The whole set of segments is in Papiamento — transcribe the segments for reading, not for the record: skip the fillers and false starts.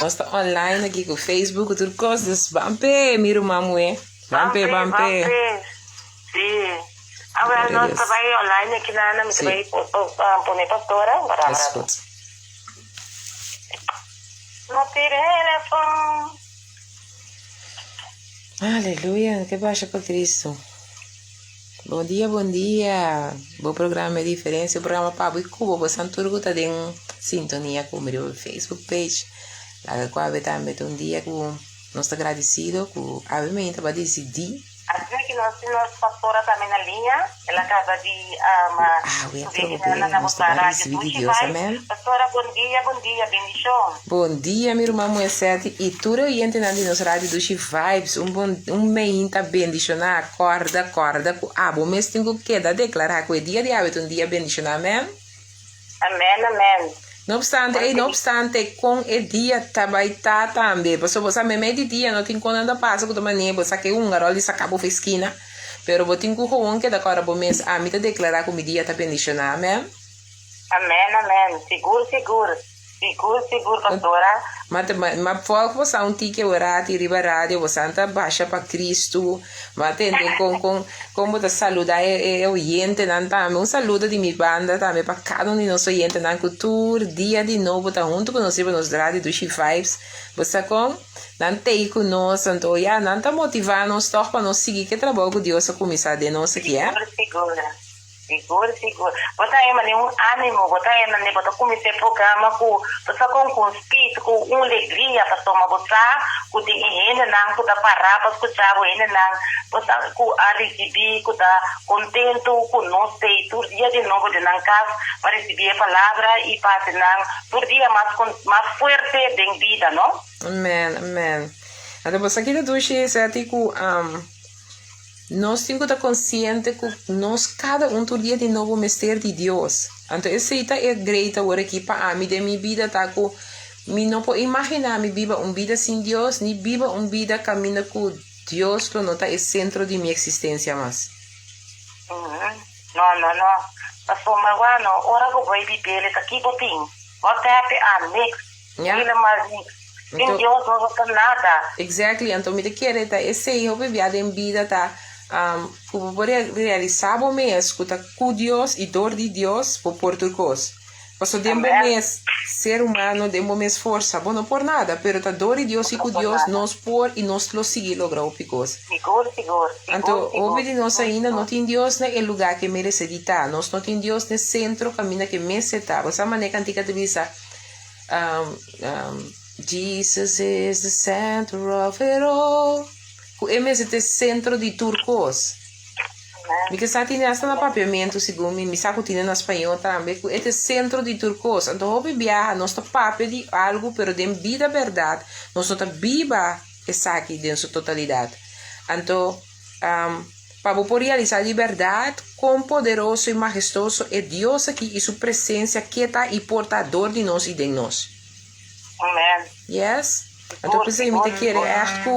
Nos ta online aki ku Facebook ku tur kos, dus ban p'e, mi ruman muhé. Ban p'e, ban p'e. Sí. Awel, nos ta bai online aki nana, mi ta bai pone pastora. Wara, Es goed. No telefon. Aleluya, ke basha pa Cristo. Bon dia, bon dia. Bo programa e diferencia, programa pa bo y cubo. Bo san tur cu ta den sintonia cu mi riba Facebook page. Laga cu awe tambe ta un dia cu nos ta gradicido cu awe meinta bo a dicidi. Asina ki nos tin nos pastora tambe na liña, el a caba di Awe subi atrobe na na nos ta bosa bai radio ricibi di Dushi Dios, Vibes. amen. Pastora, bon dia, bon dia, bendicion. Bon dia mi ruman Moeseti y tur e oyentenan di nos radio Dushi Vibes, un bon un meinta bendiciona, corda corda cu abo mes tin cu keda declara cu e dia di awe ta un dia bendiciona, amen. Amen, amen. No obstante, ey, no obstante con e dia ta bay ta tambe, pasobra bo sa memey di dia no tin con nan ta pasa cu ta mane bo sa ke hunga rol di saca bo for esquina, pero bo tin cu gewoon keda cora bo mes, ami ta declara cu mi dia ta bendiciona, amen. Amen, amen, sigur, sigur. Sigur sigur pastora. Ma ma volg bosa un tiki orati riba radio bosa ta basha pa Cristo ma tende con con con bo ta saluda e e oyentenan tambe un saludo di mi banda tambe pa cada un di nos oyentenan cu tur dia di nobo ta hunto cu nos riba nos radio Dushi Vibes bo sa con nan tei cu nos anto ya nan ta motiva nos toch pa nos sigui ke trabou cu Dios a cuminsa den nos aki eh. Sigur sigur. Sigur, sigur. Bo ta hema den un ánimo, bo ta hema den, bo ta kuminsá e programa ku, bo sa kon, ku un spit, ku un legria, pasobra bo sa ku tin e hendenan ku ta pará pa skuchá bo, hendenan bo sa ku a risibí, ku ta kontentu ku nos t'ei tur dia di nobo den nan kas pa risibí e palabra i pa hasi nan tur dia mas mas fuerte den bida, no? Amen, amen. Anto bo sa ki ta dushi, Seti, ku. Nos tin ku ta konsiente ku nos kada un tur dia di nobo mester di Dios. Anto esei ta e great awor aki pa ami den mi bida ta ku mi no por imaginá mi biba un bida sin Dios ni biba un bida kaminda ku Dios lo no ta e sentro di mi eksistensia mas. No, no, no. Pasobra wano, ora ku bo e bibel e ta ki bo tin? Bo ta happy a niks. Ya. Helemaal niks. Sin Anto, Dios no ta nada. Exactly, anto mi ta kere ta esei hopi bia den bida ta um, ku bo por realisá bo mes ku ta ku Dios i dor di Dios bo por tur kos. Paso den bo Amen. mes ser humano, den bo mes forsa, bo no por nada, pero ta dor di Dios Bo i no ku por Dios nada. nos por i nos lo sigui logra hopi kos. Sigur, sigur, sigur, Anto hopi sigur, di nos sigur, ainda no sigur. tin Dios na e lugá ke merese di ta. Nos no tin Dios n'e sentro kaminda ke mester ta. Bo sa manera kantika ta bisa, Jesus is the center of it all. Ku e mester ta e sentro di tur kos. Mi ke sa tine hasta na papiamentu segun mi, mi sa ku tine na spañó tambe, ku e ta e sentro di tur kos. Anto hopi biaha nos ta papia di algu pero den bida bèrdat nos no ta biba esaki den su totalidat. Anto Pa bo por realisá di bèrdat kon poderoso i mahestoso e Dios aki i su presensia ke ta i por ta dor di nos i den nos. Amen. Yes. Anto Sigur, p'esei mi ta sigur, kere sigur. ègt ku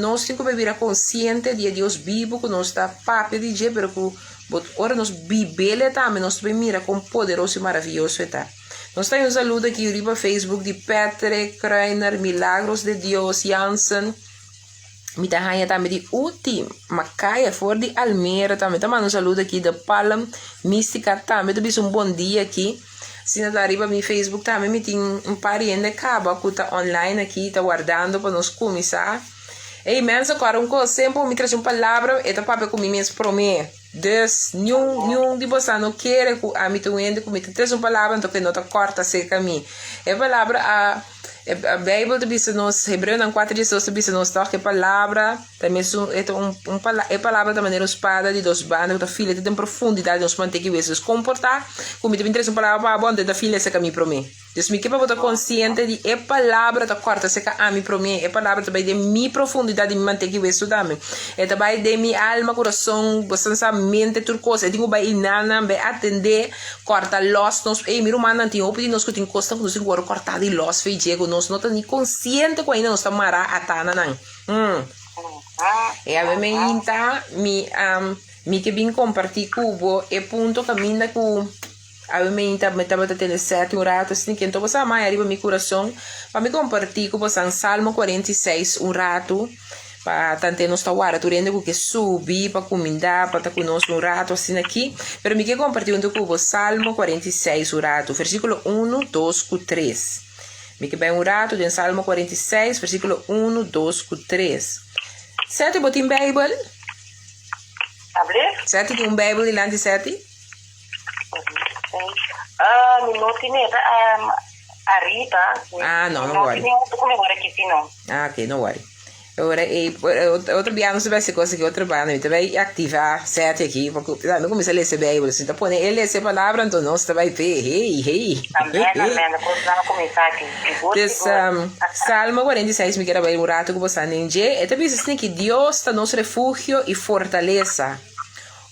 nos tin ku por bira konsiente di e Dios bibu ku nos ta papia di dje, pero ku bo ora nos bib'el tambe nos ta por mira kon poderoso i maravioso e ta. Nos ta haña un saludo aki riba Facebook di Patrick Kruiner, Milagros de Dios, Jansen. Mi ta haña tambe di Uti Makaya for di Almere tambe ta manda un saludo aki de Palm Mystica tambe ta bisa un bon dia aki. Asina ta riba mi Facebook tambe mi tin un par di hende kaba ku ta online aki ta wardando pa nos kuminsá. Ey mensen kòrda un kos semper mi trese un palabra e ta papia ku mi mes promé. Dus niun niun di boso no kere ku ami ta un hende ku mi ta trese un palabra anto ku e no ta kòrta serka mi. E palabra a E Bijbel ta bisa nos, Hebreonan 4 diesdos ta bisa nos tòg ku e palabra ta mesun e ta un un pala e palabra ta manera un spada di dos banda ku ta fila te den profundidat di nos manteca i wesu. Dus kon por ta ku mi ta bin trese un palabra pa bo anto e ta fila esei ka mi promé? Dus mi ke pa bo ta konsiente di e palabra ta kòrta esei ka ami promé. E palabra ta bai den mi profundidat di mi manteca i wesu tambe. E ta bai den mi alma, kurason, bo sa mente, tur kos. E tin ku bai inana, bai atendé. Kòrta lòs nos, ey mi rumannan tin hopi di nos ku tin kosnan ku nos tin ku wòrdu kòrtá di lòs fe dje ku nos no ta ni konsiente ku ainda nos ta mará atá na nan. Umm. E awe me hinta mi mi ke bin kompartí ku bo e punto kaminda ku. Awe meinta mi tabata tende sèt un ratu asina ke enton boso a maya riba mi kurason pa mi kompartí ku boso Salmo 46 un ratu pa tante nos ta warda tur hende ku ke subi pa kumindá pa ta ku nos un ratu asina aki. Pero mi ke kompartí huntu ku bo Salmo 46 un ratu, versíkulo unu, dos ku tres. Mi ke bai un ratu den Salmo 46, versíkulo unu, dos ku tres. Sèti, bo tin Beibel? Able? Sèti tin un Beibel dilanti Sèti? Ah, mi no tin e, ta ariba. Ah, no, Mi no no worry. tin e huntu ku mi ora aki si no. Ah, ok, no worry. Ora ei, otro bia nos ta bai hasi kos aki otro banda, mi ta bai aktivá Sèti aki, paku mi kuminsá lesa Beibel, si mi ta pone e lesa e palabra anto nos ta bai p'e, hey, hey. Amèn, amèn, kosnan a kuminsá aki, sigur, Des, sigur. Salmo 46 mi kier a bai un ratu ku bo sa den dje, e ta bisa asina ki Dios ta nos refugio i fortalesa,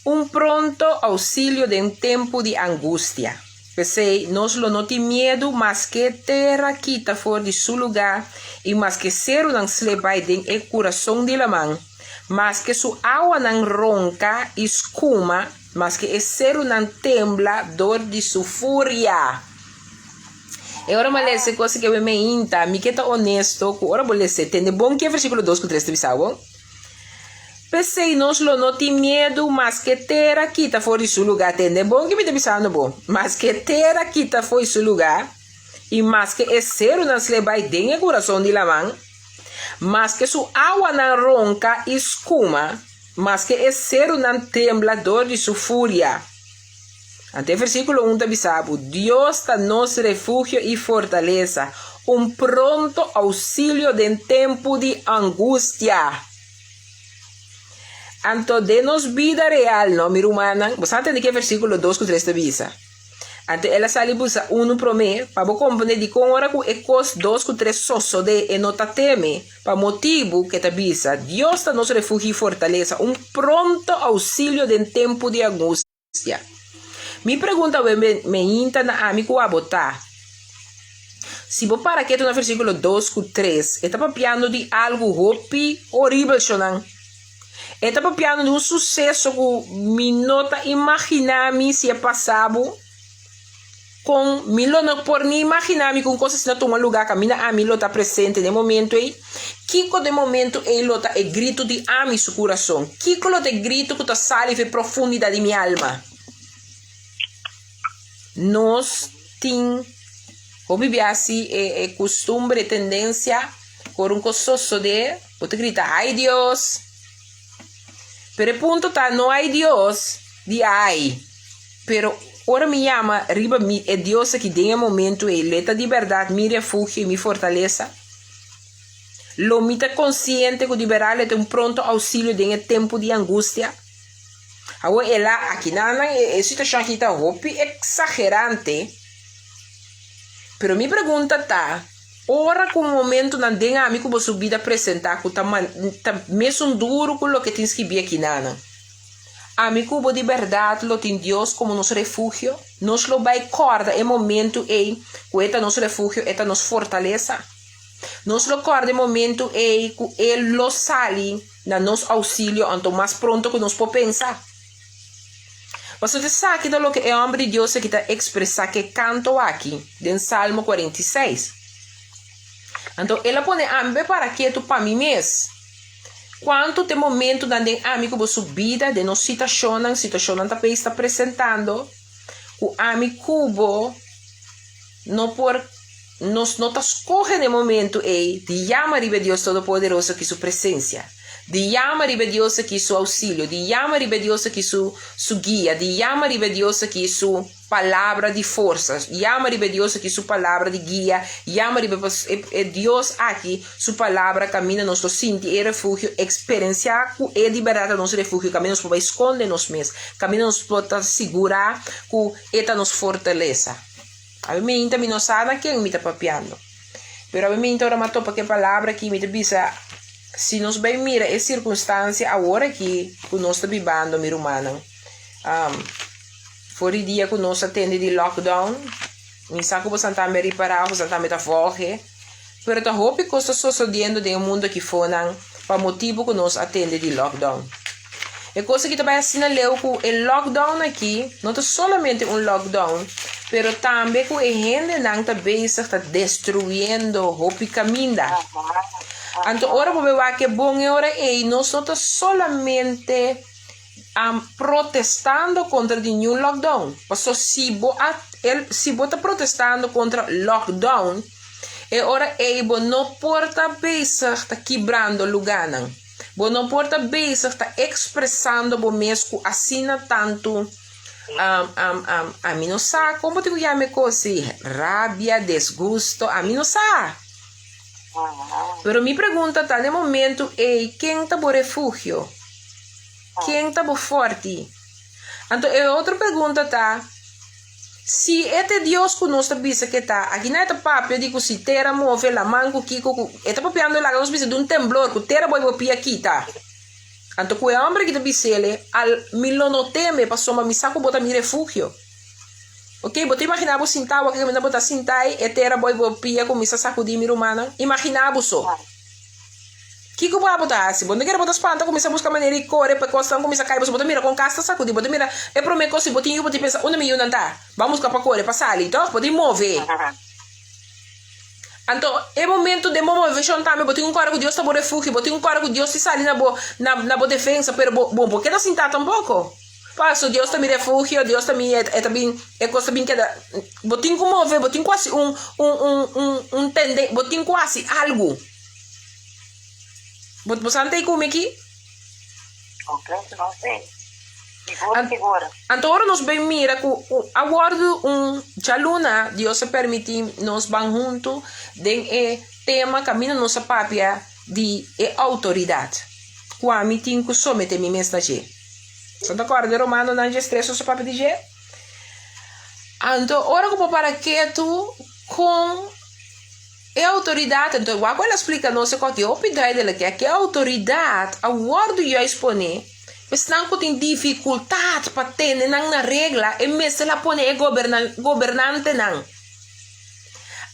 un pronto ousilio den tempu di angustia. P'esei, nos lo no tin miedu maske tera kita for di su lugá i maske serunan slep bai den e kurason di laman, maske su awanan ronka i skuma, maske e serunan tembla dor di su furia. E ora mi a lesa e kos aki awe meinta, mi ke ta onesto ku ora bo lesa e tende bon ke versíkulo dos ku tres ta bisa bo. P'esei nos lo no tin miedu maske tera kita for di su lugá. Tende bon ke mi ta bisando bo, maske tera kita fo'i su lugá i maske e serunan sle bai den e kurason di laman, maske su awanan ronka i skuma, maske e serunan tembla dor di su furia. Anto e versíkulo un ta bisa bo, Dios ta nos refugio i fortalesa, un pronto ousilio den tempu di angustia. Anto den nos bida real, no, mi rumannan, bo sa tende ke versíkulo dos ku tres ta bisa. Anto el a sali busa unu promé, pa bo komprendé dikon ora ku e kos dos ku tres sosodé e no ta teme, pa motibu ku e ta bisa, Dios ta nos refugio i fortalesa, un pronto ousilio den tempu di angustia. Mi pregunta awe meinta na ami ku abo ta, Si bo para ketu na versíkulo dos ku tres, e ta papiando di algu hopi horibel, shonnan. E ta papiando di un suseso ku mi no ta imaginá mi si e pasa bo. Kon mi lo no por ni imaginá mi ku un kos asina tuma lugá kaminda ami lo ta presente den e momentu ei. Kiko den e momentu ei lo ta e gritu di ami su kurason? Kiko lo ta e gritu ku ta sali for e profundidat di mi alma? Nos tin hopi bia si e kustumber, e tendensia ku ora un kos sosodé bo ta grita ai Dios! Pero e punto ta no ai Dios di ai, pero ora mi yama riba mi e Dios aki den e momento ei lo e ta di bèrdat mi refugio i mi fortalesa. Lo mi ta konsiente ku di bèrdat lo e ta un pronto ousilio den e tempu di angustia. Awor el a aki nan nan e situashon aki ta hopi eksagerante, pero mi pregunta ta, ora ku momentunan den ami ku boso bida presentá ku ta ta mesun duru ku loke tin skibí aki nan, ami ku bo di bèrdat lo tin Dios komo nos refugio? Nos lo bai kòrda e momentu ei ku e ta nos refugio, e ta nos fortalesa? Nos lo kòrda e momentu ei ku e lo sali na nos ousilio anto mas pronto ku nos por pensa? Pasobra esaki ta loke e hòmber di Dios aki ta ekspresá ku e kanto aki den Salmo 46. Anto el a pone ami bai para ketu pa mi mes. Kuantu ta e momentunan den ami ku bo su bida, den nos situashonnan, situashonnan ta p'es ta presentando, ku ami ku bo no por, nos no ta skohe na e momentu ei di yama riba e Dios Todopoderoso aki su presensia, di yama riba e Dios aki su ousilio, di yama riba e Dios aki su su guia, di yama riba e Dios aki su palabra di forsa, yama riba e Dios aki su palabra di guia, yama riba e Dios aki su palabra kaminda nos lo sinti e refugio, eksperensiá ku e di bèrdat ta nos refugio, kaminda nos por bai skonde nos mes, kaminda nos por ta sigurá ku e ta nos fortalesa. Awe meinta mi no sa na ken mi ta papiando. Pero awe meinta ora mi a topa ku e palabra aki mi ta bisa, si nos bai mira e sirkunstansia awor aki ku nos ta bibando mi rumannan, for di dia ku nos a tende di lockdown, mi sa ku boso tambe a ripará, boso tambe ta volge, pero ta hopi kos ta sosodiendo den e mundu aki fonan pa motibu ku nos a tende di lockdown. E kos aki ta bai asina leu ku e lockdown aki no ta solamente un lockdown, pero tambe ku e hendenan ta bezig ta destruyendo hopi kaminda. Anto ora bo bai wak e bon e ora ei nos no ta solamente protestando kontra di niun lockdown. Paso si bo a si bo ta protestando kontra lockdown e ora ei bo no por ta bezig ta kibrando lugánan. Bo no por ta bezig ta ekspresando bo mes ku asina tantu ami no sa kon bo tin ku yama e kos ei, rabia, desgusto, ami no sa. Pero mi pregunta ta, den momentu ei ken ta bo refugio? Ken ta bo fòrti? Anto e otro pregunta ta, Si e ta e Dios ku nos ta bisa ku e ta, aki nan e ta papia di ku si tera move, laman ku kiko ku, e ta papiando laga nos bisa di un temblor ku tera bo i bo pia kita. Anto ku e hòmber aki ta bis'el, Al, mi lo no teme, pasobra mi sa ku bo ta mi refugio. Ok, bo ta imaginá bo sintá awor kaminda bo ta sintá ei, e tera bo i bo pia kuminsá sakudí, mi rumannan? Imaginá bo so. Kiko bo abo ta hasi? Bo no kere bo ta spanta kuminsá buska manera di kore pa e kosnan kuminsá kai pasobra bo ta mira kon kas ta sakudí. Bo ta mira e promé kos si bo tin yu bo tin pensa unda mi yunan ta? Ban buska pa kore pa sali tòg? Bo tin move. Anto e momento den bo moveshon tambe bo tin ku kòrda ku Dios ta bo refugio, bo tin ku kòrda ku Dios tin sali na bo na bo defensa pero bo bo keda sintá tampoko. Paso Dios ta mi refugio, Dios ta mi e ta bin e kos ta bin keda bo tin ku move, bo tin ku hasi un un un un un tende bo tin ku hasi algu. Bo bo sa ntei ku mi aki? Completo no sé. Sigur, sigur. Anto ora nos bai mira ku a wòrdu un djaluna, Dios a permití nos ban huntu den e tema kaminda nos a papia di e outoridat ku ami tin ku someté mi mes na dje. Bo ta kòrda den Romanonan 13 nos a papia di dje? Anto ora ku bo para ketu kon E outoridat, enton wak ku el a splika nos e kòki hopi duidelik ya, ku e outoridat a wòrdu juist poné pa esnan ku tin difikultat pa tene nan na regla, e mester a pone e gobernantenan.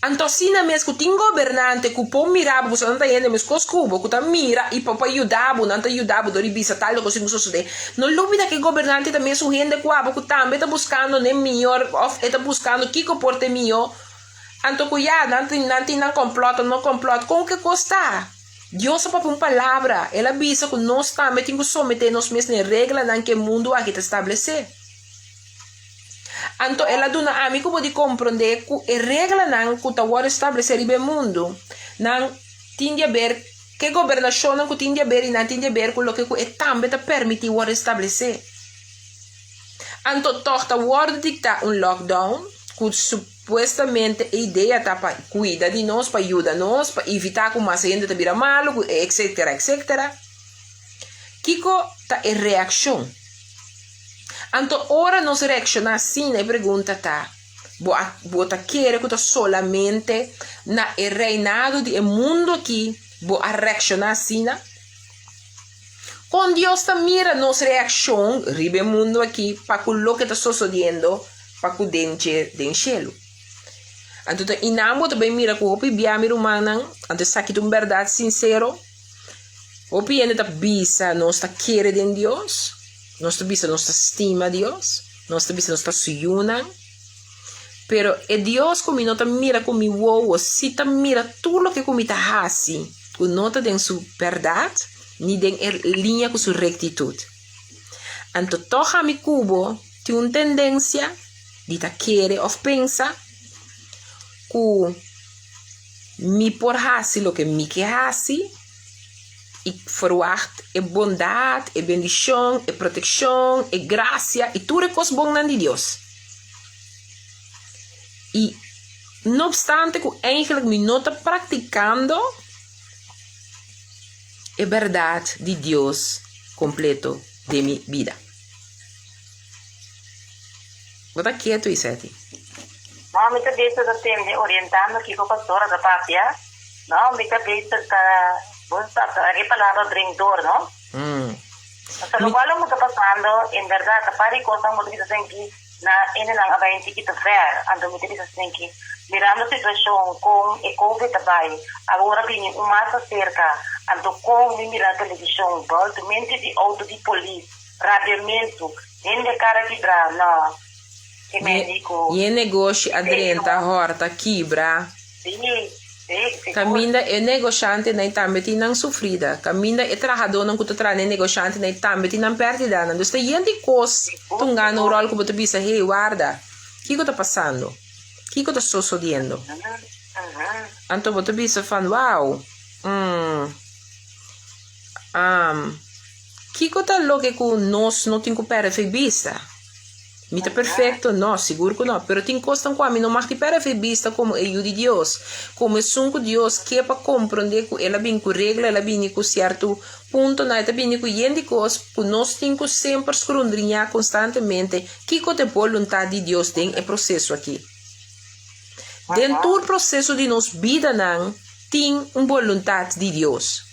Anto asina mes ku tin gobernante ku por mira bo, ku nan ta hende meskos ku bo, ku ta mira i pa yuda bo, nan ta yuda bo dor di bisa tal kos tin ku sosodé. No lubida ku e gobernante ta mesun hende ku abo ku tambe ta buskando n'e mihor òf e ta buskando kiko por ta e mihó. Anto ku ya, nan tin nan tin nan kòmplòt o no kòmplòt, kon ke kos ta? Dios a papia un palabra, el a bisa ku nos tambe tin ku someté nos mes na e reglanan ku e mundu aki ta establesé. Anto el a duna ami ku bo di komprondé ku e reglanan ku ta wòrdu establesé riba e mundu, nan tin di aber ku e gobernashonnan ku tin di aber i nan tin di aber ku loke ku e tambe ta permití wòrdu establesé. Anto tòg ta wòrdu diktá un lockdown ku supuestamente e idea ta pa kuida di nos, pa yuda nos, pa evitá ku mas hende ta bira malu, ku etcetera etcetera. Kiko ta e reakshon? Anto ora nos reakshoná asina e pregunta ta, bo a bo ta kere ku ta solamente na e reinado di e mundu aki bo a reakshoná asina? Kon Dios ta mira nos reakshon riba e mundu akí pa ku loke ta sosodiendo pa ku den dje den shelu? Anto ta inan bo ta bai mira ku hopi bia, mi rumannan, anto esaki ta un bèrdat sinsero, hopi hende ta bisa nos ta kere den Dios, nos ta bisa nos ta stima Dios, nos ta bisa nos ta su yunan, pero e Dios ku mi no ta mira ku mi wowo si ta mira tur loke ku mi ta hasi ku no ta den su bèrdat, ni den e liña ku su rektitut. Anto tòg ami ku bo tin un tendensia di ta kere òf pensa ku mi por hasi loke mi ke hasi i ferwagt e bondat, e bendishon, e protekshon, e grasia i tur e kos bonnan di Dios. I no opstante ku eigentlik mi no ta praktikando e bèrdat di Dios kompleto den mi bida. Bo ta ketu, Iseti? No, mi ta bezig ta tende orientando kiko pastora ta papia. No, mi ta bezig ta, bo sa, e palabra bring door, no? Pasobra lokual lo ta pasando, en bèrdat, ta par di kosnan bo ta bisa senki na hendenan a bai un tiki te ver. Anto mi ta bisa senki, mirando situashon kon e covid ta bai, awor a bini un mas aserka, anto kon mi mira na televishon, bùltumente di outo di polis. Rabiamentu, hende kara kibrá, no. Ke médiko. Yen negoshi a drenta, hòrta, kibra. Sí, sí, sigur. Kaminda e negoshantenan tambe tin nan sufrida. Kaminda e trahadónan ku ta traha na e negoshantenan tambe tin nan pèrdidanan. Dus ta yen di kos tungando un ròl ku bo ta bisa, hey, warda, kiko ta pasando? Kiko ta sosodiendo? Anto bo ta bisa van, wow, mm, um, kiko ta loke ku nos no tin ku pèrdè fe bista? Mi ta perfecto? No, sigur cu no. Pero tin cosnan cu ami no mag di perde bista como e Yu di Dios, como esun cu Dios ke pa comprende cu El a bini cu regla, El a bini cu cierto puntonan, El ta bini cu yen di cos cu nos tin cu semper scrundriña constantemente kico ta e boluntad di Dios den e proceso aki. Den tur proceso di nos bidanan tin un boluntad di Dios.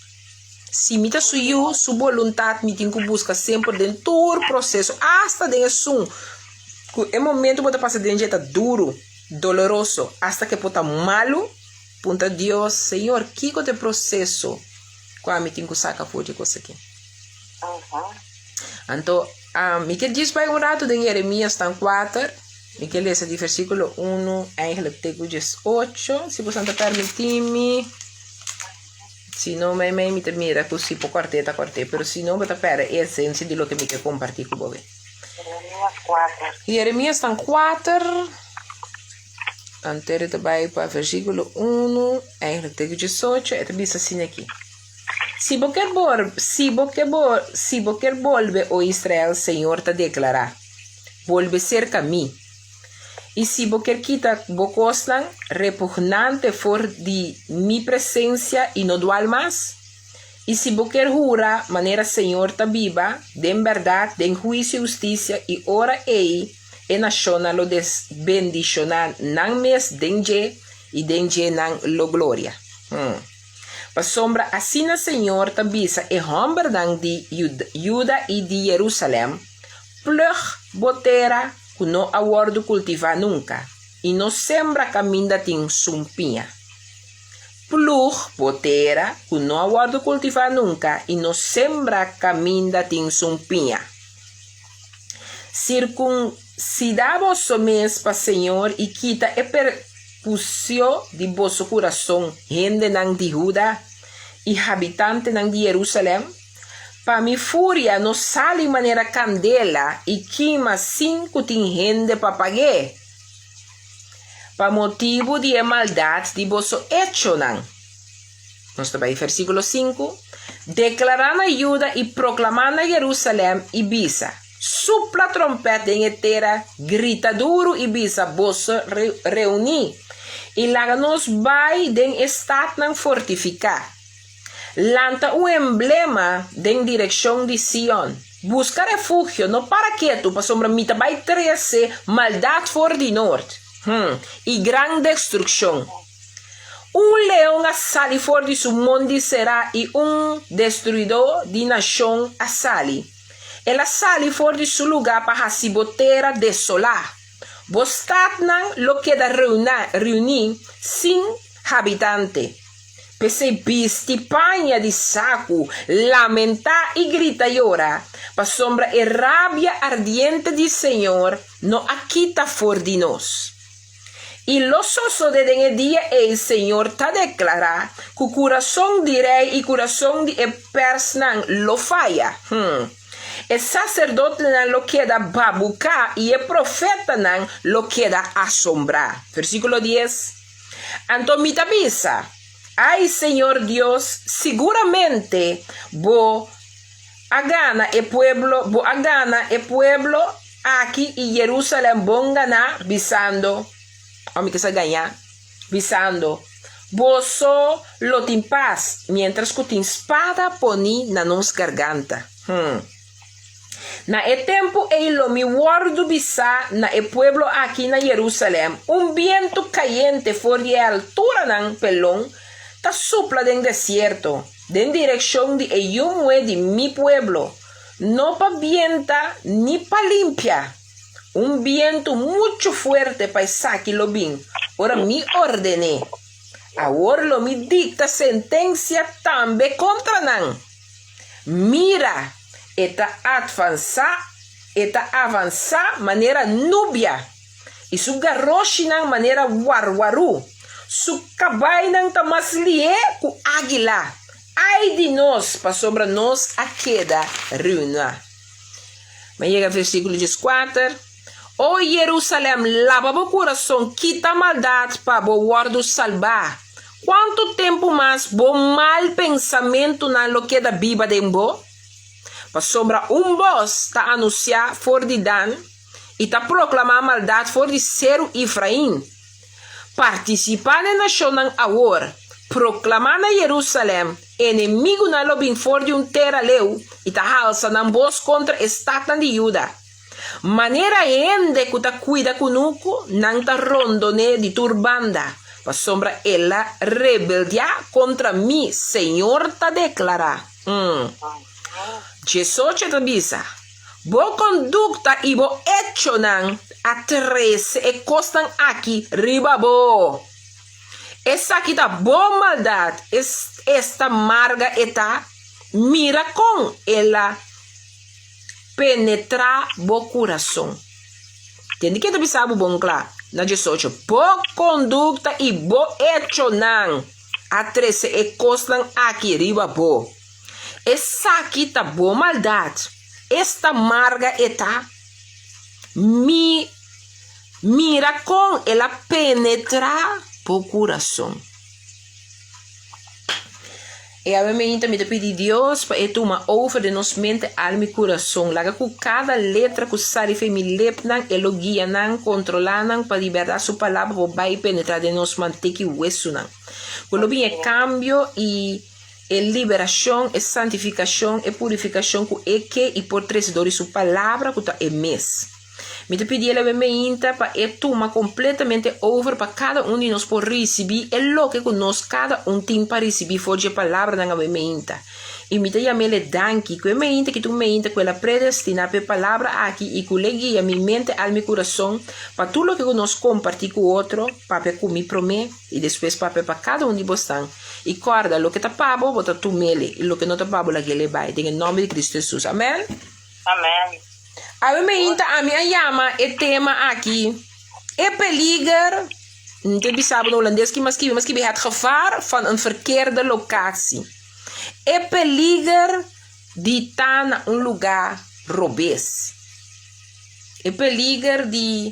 Si mi ta su yu, su boluntat mi tin ku buska semper den tur proseso, asta den esun ku e momento bo ta pasa den dje ta duru, doloroso, asta ke por ta malu, puntra Dios, Señor, kiko ta e proseso ku ami tin ku saka for di e kos aki? Anto, mi ke djis bai un ratu den Jeremias tan kuater, mi ke lesa di versíkulo unu eigenlijk te ku djes ocho, si boso ta permití mi. Si no mei mei mi ta mira ku si por kòrt'é ta kòrt'é, pero si no bo ta pèrdè e esensia di loke mi ke kompartí ku bo. Jeremias kuater. Jeremias tan kuater, anto e ta bai pa versíkulo unu, eigenlijk te ku diesocho, e ta bisa asina aki, Si bo ke bor, si bo ke bor, si bo ker bolbe, o Israel, señor ta deklará, bolbe serka mi. I si bo kier kita bo kosnan repugnante for di mi presensia i no dual mas? I si bo kier hura manera Señor ta biba, den bèrdat, den huisio i hustisia, i ora ei e nashonnan lo bendishoná nan mes den dje, i den dje nan lo gloria. Pasobra asina Señor ta bisa e hòmbernan di Juda i di Jerusalèm, Plug bo tera ku no a wòrdu kultivá nunka, i no sembra kaminda tin sumpiña. Plug bo tera ku no a wòrdu kultivá nunka, i no sembra kaminda tin sumpiña. Sirkunsidá boso mes pa Señor i kita e perpusio di boso kurason, hendenan di Huda i habitantenan di Jerusalèm. Pa mi furia no sali manera kandela i kima sin ku tin hende pa pag'é, pa motibu di e maldat di boso echonan. Nos ta bai versíkulo sinku, Deklará na Juda i proklamá na Jerusalèm i bisa, Supla trompèt den e tera, grita duru i bisa, Boso reuní, i laga nos bai den e statnan fortifiká. Lanta un emblema den direkshon di Sion. Buska refugio, no para ketu, pasobra mi ta bai trese maldat for di nort, hm, i gran destrukshon. Un leon a sali for di su mondi será i un destruidó di nashon a sali. El a sali for di su lugá pa hasi bo tera desolá. Bo statnan lo keda reuní sin habitante. P'esei bisti paña di saku, lamentá i grita yora, pasobra e rabia ardiente di Señor no a kita for di nos. I lo sosodé den e dia ei, Señor ta deklará, ku kurason di rei i kurason di e pèrsnan lo faya, hm, e saserdotenan lo keda babuká i e profetanan lo keda asombrá. Versíkulo dies. Anto mi ta bisa, Ai, Señor Dios, siguramente bo a gana e pueblo, bo a gana e pueblo aki i Jerusalem bon ganá, bisando, o mi ke sa gañá, bisando, Boso lo tin pas, miéntras ku tin spada poní na nos garganta. Hm. Na e tempu ei lo mi wòrdu bisá na e pueblo aki na Jerusalèm, Un bientu kayente for di e alturanan pelon ta supla den desierto, den direkshon di e yu muhé di mi pueblo, no pa bienta ni pa limpia. Un bientu muchu fuerte pa esaki lo bin ora mi orden'é. Awor lo mi dikta sentensia tambe kontra nan. Mira! E ta atvansá, e ta avansá manera nubia, i su garoshinan manera warwarú. Su kabainan ta mas lihé ku águila. Ai di nos, pasobra nos a keda ruiná! Mi a yega versíkulo dieskuater, O Jerusalèm, laba bo kurason, kita maldat pa bo wòrdu salbá. Kuantu tempu mas bo mal pensamentunan lo keda biba den bo? Pasobra un bos ta anunsiá for di Dan i ta proklamá maldat for di seru Efrain. Partisipá n'e nashonnan awor, proklamá na Jerusalèm, Enemigunan lo bin for di un tera leu i ta halsa nan bos kontra e statnan di Juda. Manera hende ku ta kuida kunuku, nan ta rondon'é di tur banda, pasobra el a rebeldiá kontra mi, señor ta deklará. Diesocho ta bisa, Bo kondukta i bo echonan a trese e kosnan aki riba bo. Esaki ta bo maldat, esta marga e ta, mira kon el a penetrá bo kurason. Tende ke ta bisa bo bon kla na diesocho, Bo kondukta i bo echonan a trese e kosnan aki riba bo. Esaki ta bo maldat, esta marga e ta. Mi mira kon el a penetrá bo kurason. E awe meinta mi ta pidi Dios pa e tuma over den nos mente, alma i kurason. Laga ku kada letra ku sali fe mi lepnan, e lo guia nan, kontrolá nan pa di bèrdat su palabra por bai penetrá den nos mantek i wesunan. Ku lo bin e kambio i e liberashon, e santifikashon, e purifikashon ku e ke i por trese dor di su palabra ku ta e mes. Mi ta pidi el awe meinta pa e tuma kompletamente over pa kada un di nos por risibí e loke ku nos kada un tin pa risibí for dje palabranan awe meinta. I mi ta yam'el e danki ku e meinta ki ta un meinta ku el a predestiná pa e palabra aki i ku l'e guia mi mente, alma i kurason pa tur loke ku nos kompartí ku otro, papia ku mi promé i despues papia pa kada un di bosnan. I kòrda, loke ta pa bo, bo ta tum'el, i loke no ta pa bo, lag'el e bai. Den e nòmber di Kristu Hesus. Amèn. Amèn. Awe meinta ami a yama e tema aki E peliger, N ta bisa bo na Holandes ki mi a skibi, mi a skibi het gevaar van een verkeerde locatie. E peliger di ta na un lugá robes. E peliger di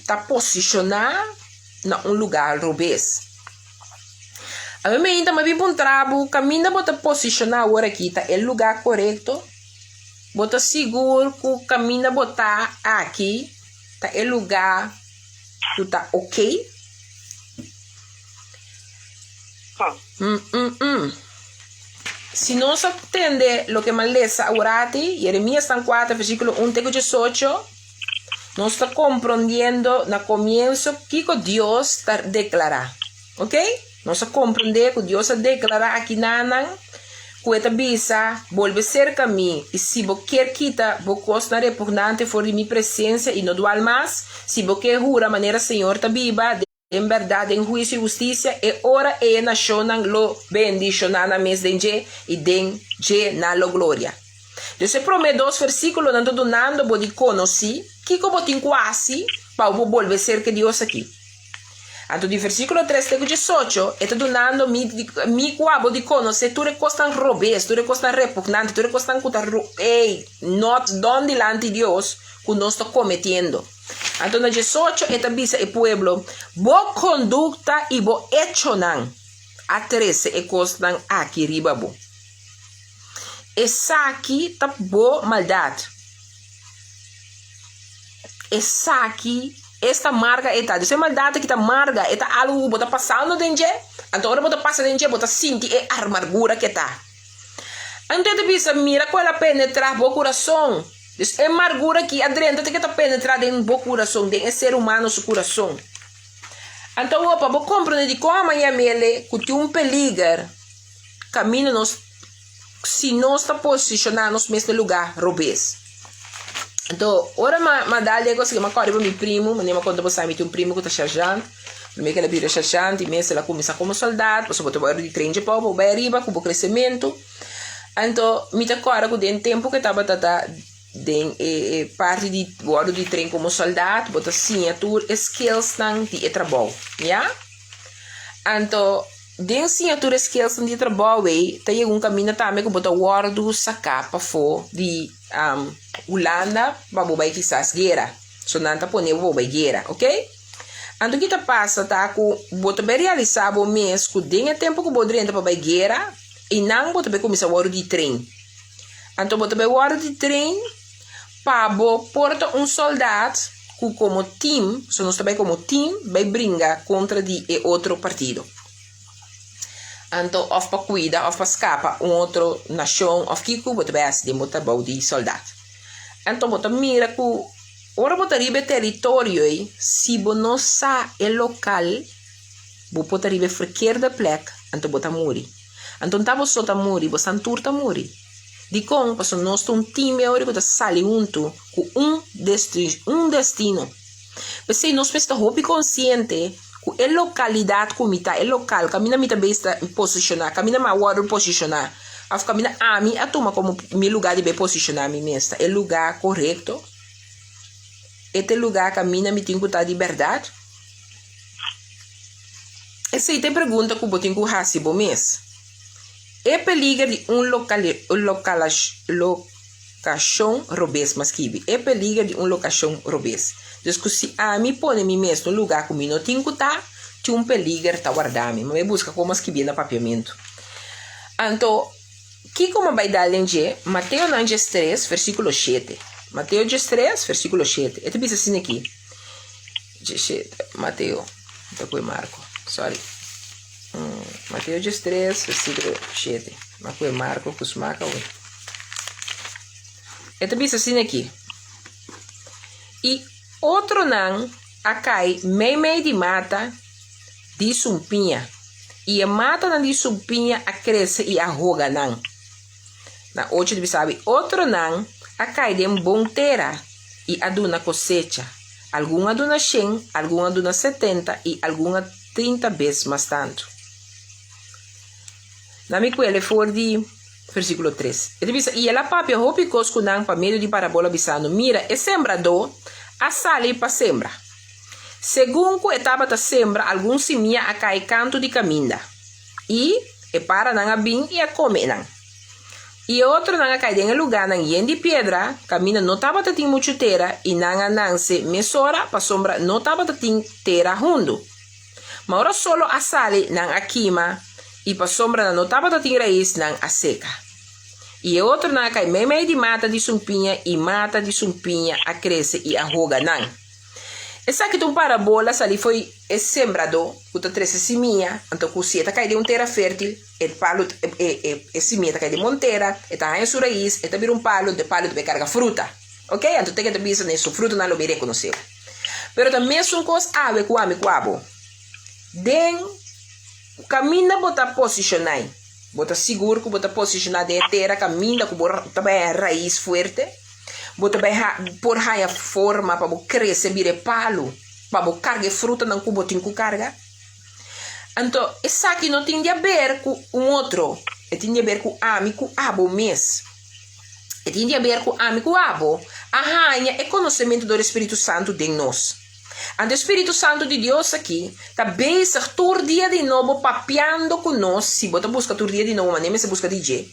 ta posishoná na un lugá robes. Awe meinta mi a bin puntra bo kaminda bo ta posishoná awor aki ta e lugá korekto? Bo ta sigur ku kaminda bo ta aki ta e lugá ku ta oké? Si nos a tende loke mi a lesa aworati, Jeremias tan kuater versíkulo un te ku diesocho, nos ta komprondiendo na komienso kiko Dios ta deklará. Oké? Nos a komprendé ku Dios a deklará akinanan ku e ta bisa, Bolbe serka mi, i si bo kier kita bo kosnan repugnante for di mi presensia i no dual mas, si bo ke hura manera Señor ta biba, den bèrdat, den huisio i hustisia, e ora ei e nashonnan lo bendishoná nan mes den dje, i den dje nan lo gloria. Dios e promé dos versíkulonan ta dunando bo di konosí kiko bo tin ku hasi pa bo por bolbe serka Dios aki. Anto di versíkulo tres te ku diesocho, e ta dunando mi mi ku abo di konosé tur e kosnan robes, tur e kosnan repugnante, tur e kosnan ku ta ey, not done dilanti Dios, ku nos ta kometiendo. Anto na diesocho e ta bisa e pueblo, Bo kondukta i bo echonan a trese e kosnan aki riba bo. Esaki ta bo maldat. Esaki, esta marga e ta. Dus e maldat aki ta marga, e ta algu ku bo ta pasando den dje, anto ora bo ta pasa den dje bo ta sinti e armargura ku e ta. Anto e ta bisa, mira ku el a penetrá bo kurason. Dus e margura aki a drenta te ke ta penetrá den bo kurason, den e ser humano su kurason. Anto awor pa bo komprende dikon a mañamele ku tin un peliger kaminda nos si nos ta posishoná nos mes na lugá robes. Anto, ora mi a dal den kos aki, mi a kòrda riba mi primu, manera mi a konta boso mi tin un primu ku ta sèrzjant, promé ku el a bira sèrzjant i mes el a kuminsá komo sòldat, pasobra bo ta wòrdu di train dje pòu pa bo bai ariba ku bo kresementu. Anto mi ta kòrda ku den tempu ku e tabata ta den e e parti di wòrdu di tren komo sòldat bo ta siña tur e skillsnan di e trabou, ya. Anto den siña tur e skillsnan di e trabou ei ta yega un kaminda tambe ku bo ta wòrdu saká pafó di Hulanda pa bo bai kisas guera. So nan ta pone bo pa bo bai guera, oke. Anto ki ta pasa ta ku bo ta bai realisá bo mes ku den e tempu ku bo drenta pa bai guera, einan bo ta bai kuminsá wòrdu di train. Anto bo ta bai wòrdu di train pa bo por ta un sòldat ku komo team, so nos ta bai komo team bai bringa kontra di e otro partido. Anto òf pa kuida òf pa skapa un otro nashon òf kiko bo ta bai hasi den bo trabou di sòldat. Anto bo ta mira ku ora bo ta riba e teritorio ei, si bo no sa e lokal, bo por ta riba e verkeerde plek, anto bo ta muri. Anto no ta bo so ta muri, bosan tur ta muri. Dikon? Pasobra nos ta un tim e ora ku ta sali huntu ku un un destino. P'esei nos mester ta hopi konsiente ku e lokalidat ku mi ta, e lokal kaminda mi ta bes ta posishoná, kaminda mi a wòrdu posishoná òf kaminda ami a tuma komo mi lugá di bai posishoná mi mes ta e lugá korekto? E ta e lugá kaminda mi tin ku ta di bèrdat? Esei ta e pregunta ku bo tin ku hasi bo mes. E peliger di un lokashon robes, m'a skibi, e peliger di un lokashon robes. Dus ku si ami pone mi mes na un lugá ku mi no tin ku ta, tin un peliger ta warda mi. M'a buska komo a skibié na papiamentu. Anto, kiko m'a bai dal den dje? Mateo nan diestres, versíkulo shete. Mateo diestres, versíkulo shete. E ta bisa asina aki. Diesshete, Mateo, ta ku e Marko, sorry. Mateo diestres, versíkulo shete. M'a ku e Marko ku smaka awe. E ta bisa asina aki, I otronan a kai meimei di mata di sumpiña, i e matanan di sumpiña a krese i a hoga nan. Na ocho ta bisa awe, Otronan a kai den bon tera i a duna kosecha, algun a duna shen, algun a duna setenta i algun a 30 bes mas tantu. Na mi kuele for di versíkulo tres. E ta bisa, I el a papia hopi kos ku nan pa medio di parabola bisando, Mira, e sembradó a sali pa sembra. Segun ku e tabata sembra, algun simia a kai kantu di kaminda, i e paranan a bin i a kome nan. I e otronan a kai den e lugánan yen di piedra, kaminda no tabata tin muchu tera, i nan a nanse mesora pasobra no tabata tin tera hundu. Ma ora solo a sali, nan a kima, i pasobra nan no tabata tin rais, nan a seka. I e otronan a kai meimei di mata di sumpiña, i mata di sumpiña a krese i a hoga nan. Esaki ta un parabola salí fo'i e sembradó ku ta trese simia, anto ku si e ta kai den un tera fértil, e palu e e simia ta kai den bon tera, e ta haña su rais, e ta bira un palu, anto e palu ta bai karga fruta. Oke, anto te ke ta bisa su frutanan lo bai rekonosé. Pero ta mesun kos awe ku ami ku abo. Den kaminda bo ta posishoná, bo ta sigur ku bo ta posishoná den e tera kaminda ku bo ta bai haña rais fuerte? Bo ta bai por haña forma pa bo krese bira e palu, pa bo karga e frutanan ku bo tin ku karga? Anto esaki no tin di aber ku un otro, e tin di aber ku ami ku abo mes. E tin di aber ku ami ku abo a haña e konosementu dor e Spiritu Santu den nos. Anto e Spiritu Santu di Dios aki ta bezig tur dia di nobo papiando ku nos, si bo ta buska tur dia di nobo manera mester buska di dje,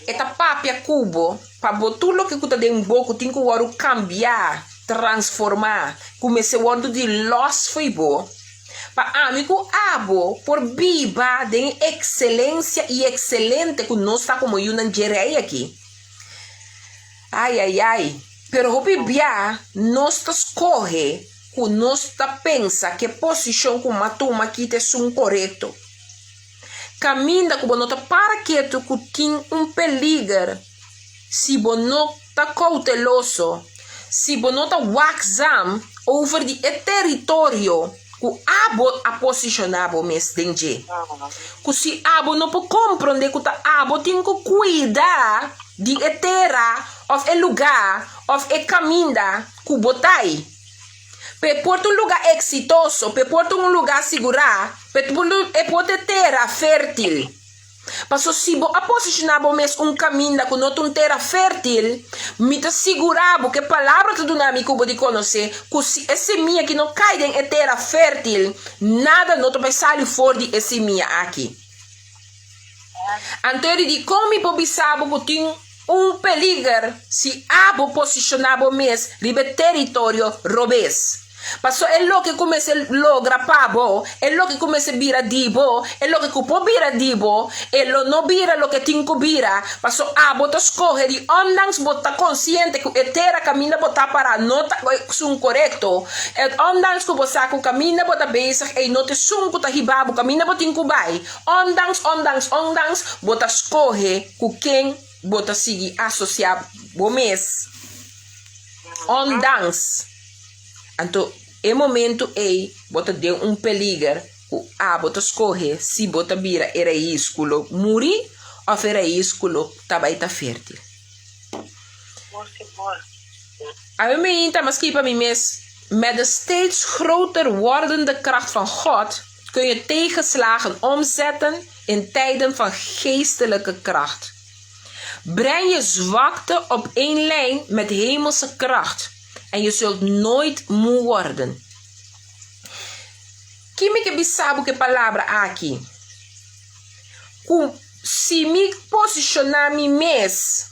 e ta papia ku bo pa bo tur loke ku ta den bo ku tin ku wòrdu kambiá, transformá, ku mester wòrdu di lòs fo'i bo, pa ami ku abo por biba den e ekselensia i ekselente ku nos ta komo yunan dje Rei aki. Ai ai ai, pero hopi bia nos ta skohe ku nos ta pensa ku e posishon ku m'a tuma aki ta esun korekto. Kaminda ku bo no ta para ketu ku tin un peliger si bo no ta kouteloso, si bo no ta wakzam over di e teritorio ku abo a posishoná bo mes den dje. Ku si abo no por komprondé ku ta abo tin ku kuida di e tera òf e lugá òf e kaminda ku bo ta ei. P'e por ta un lugá eksitoso, p'e por ta un lugá sigurá, p'e por ta e tera fértil. Paso si bo a posishoná bo mes un kaminda ku no ta un tera fértil, mi ta sigurá bo ku e palabra ta duna mi ku bo di konosé ku si e simia aki no kai den e tera fértil, nada no ta bai sali for di e simia aki. Anto e di, Dikon mi por bisa bo ku tin un peliger si abo posishoná bo mes riba e teritorio robes? Paso e loke ku mester logra pa bo, e loke ku mester bira di bo, e loke ku por bira di bo, e lo no bira loke tin ku bira, paso abo ta skohe di ondanks bo ta konsiente ku e tera kaminda bo ta pará no ta esun korekto, e ondanks ku bo sa ku kaminda bo ta bezig ei no ta esun ku ta hiba bo kaminda bo tin ku bai, ondanks, ondanks, ondanks bo ta skohe ku ken bo ta sigui asosiá bo mes. Ondanks. Anto e momento ei bo ta den un peliger ku abo ta skohe si bo ta bira e rais ku lo muri òf e rais ku lo ta bai ta fértil. Awe mi ta mas skibi pa mi mes, Met de steeds groter wordende kracht van God kun je tegenslagen omzetten in tijden van geestelijke kracht. Breng je zwakte op één lijn met hemelse kracht en je zult nooit moe worden. Ki mi ke bisa bo ku e palabra aki? Ku si mi posishoná mi mes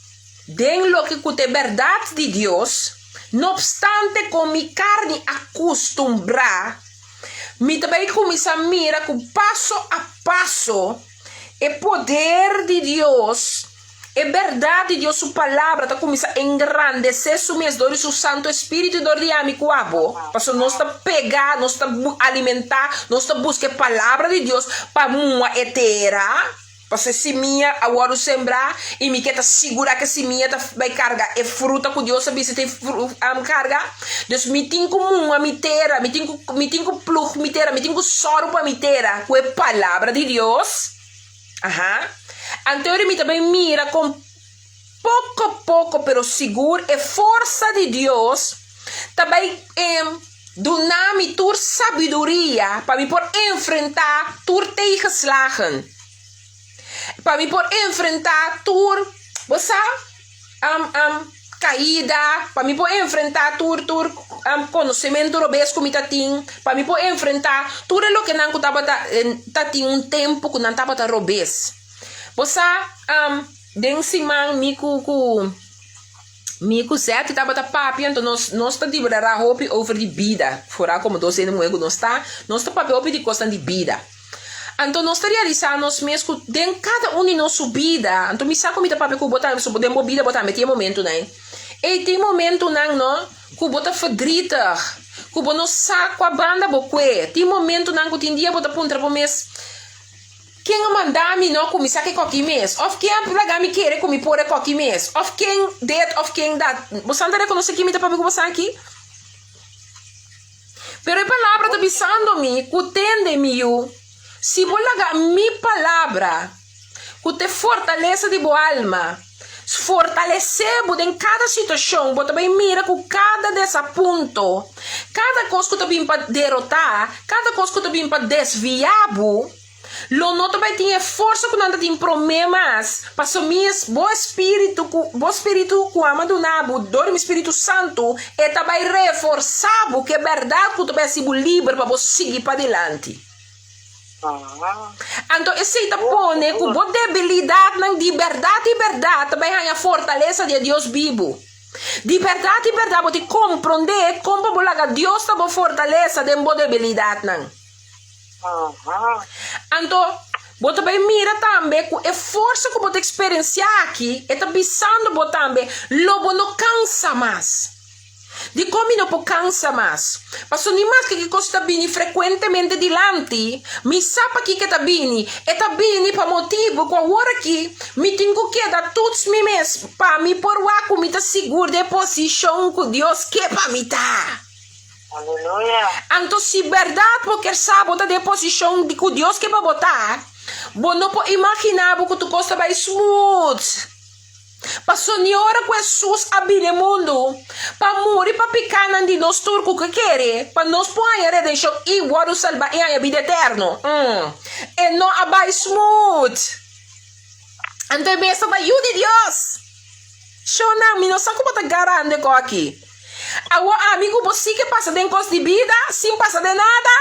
den loke ku ta e bèrdat di Dios, no opstante kon mi karni a kustumbrá, mi ta bai kuminsá mira ku paso a paso E poder di Dios, e bèrdat di Dios su Palabra ta kuminsá engrandesé su mes dor di su Santu Espíritu i dor di ami ku abo. Pasobra nos ta pegá, nos ta alimentá, nos ta buska e Palabra di Dios pa mua e tera, pasobra e simia a wòrdu sembrá i mi ke ta sigurá ku e simia ta bai karga e fruta ku Dios a bisa ta karga. Dus mi tin ku muha mi tera, mi tin ku mi tin ku plug mi tera, mi tin ku sòru pa mi tera ku e Palabra di Dios. Aha. Anto ora mi ta bai mira kon poko poko pero sigur e forsa di Dios ta bai duna mi tur sabiduria pa mi por enfrentá tur tegenslagen. Pa mi por enfrentá tur, bo sa, kaida, pa mi por enfrentá tur tur konosementu robes ku mi ta tin, pa mi por enfrentá tur e lokenan ku tabata ta tin un tempu ku nan tabata robes. Bo sa, den siman mi ku ku mi ku Zetty tabata papia, anto nos nos ta dibrará hopi over di bida, foral komo dos hende muhé ku nos ta, nos ta papia hopi di kosnan di bida. Anto nos ta realisá nos mes ku den kada un di nos su bida, anto mi sa ku mi ta papia ku bo tambe, pasobra den bo bida bo tambe tin e momentunan ei. Ei tin momentunan no ku bo ta verdrietig, ku bo no sa kua banda bo kue. Tin momentunan ku tin dia bo ta puntra bo mes, Ken a manda mi no kuminsá ku e koki mes? Òf ken a laga mi kere ku mi por e koki mes? Òf ken dit òf ken dat? Bo sa ta rekonosé kin mi ta papia ku bo sa aki? Pero e palabra ta bisando mi ku tende, mi yu, si bo laga mi palabra, ku ta e fortalesa di bo alma, fortalesé bo den kada situashon, bo ta bai mira ku kada desapunto, kada kos ku ta bin pa derotá, kada kos ku ta bin pa desviá bo, Lo no ta bai tin e forsa ku nan ta tin promé mas, paso mi es bo espíritu ku bo spiritu ku ama duna bo dor di mi Spiritu Santu, e ta bai reforsá bo ku e bèrdat ku ta bai hasi bo liber pa bo sigui padilanti. Anto esei ta pone ku bo debilidatnan di bèrdat di bèrdat ta bai haña fortalesa di e Dios bibu. Di bèrdat di bèrdat bo tin komprondé kon pa bo laga Dios ta bo fortalesa den bo debilidatnan. Anto, bo ta bai mira tambe ku e forsa ku bo ta eksperensiá aki, e ta bisando bo tambe, lo bo no kansa mas. Dikon mi no por kansa mas? Pasobra ni maske ki kos ta bini frekuentemente dilanti, mi sa pakiko e ta bini. E ta bini pa motibu ku awor aki mi tin ku keda tuts mi mes pa mi por wak ku mi ta sigur den e posishon ku Dios ke pa mi ta. Aleluya. Anto si bèrdat bo kier sa bo ta den e posishon di ku Dios ke pa bo ta, bo no por imaginá bo ku tur kos ta bai smooth. Paso ni ora ku Hesus a bini e mundu pa muri pa pikánan di nos tur ku ke kere pa nos por haña redenshon i wòrdu salbá i haña bida eterno, e no a bai smooth. Anto e mester ta yu di Dios. Shownan, mi no sa ku bo ta garando e kos aki. Awor ami ku bo si ke pasa den kos di bida sin pasa den nada,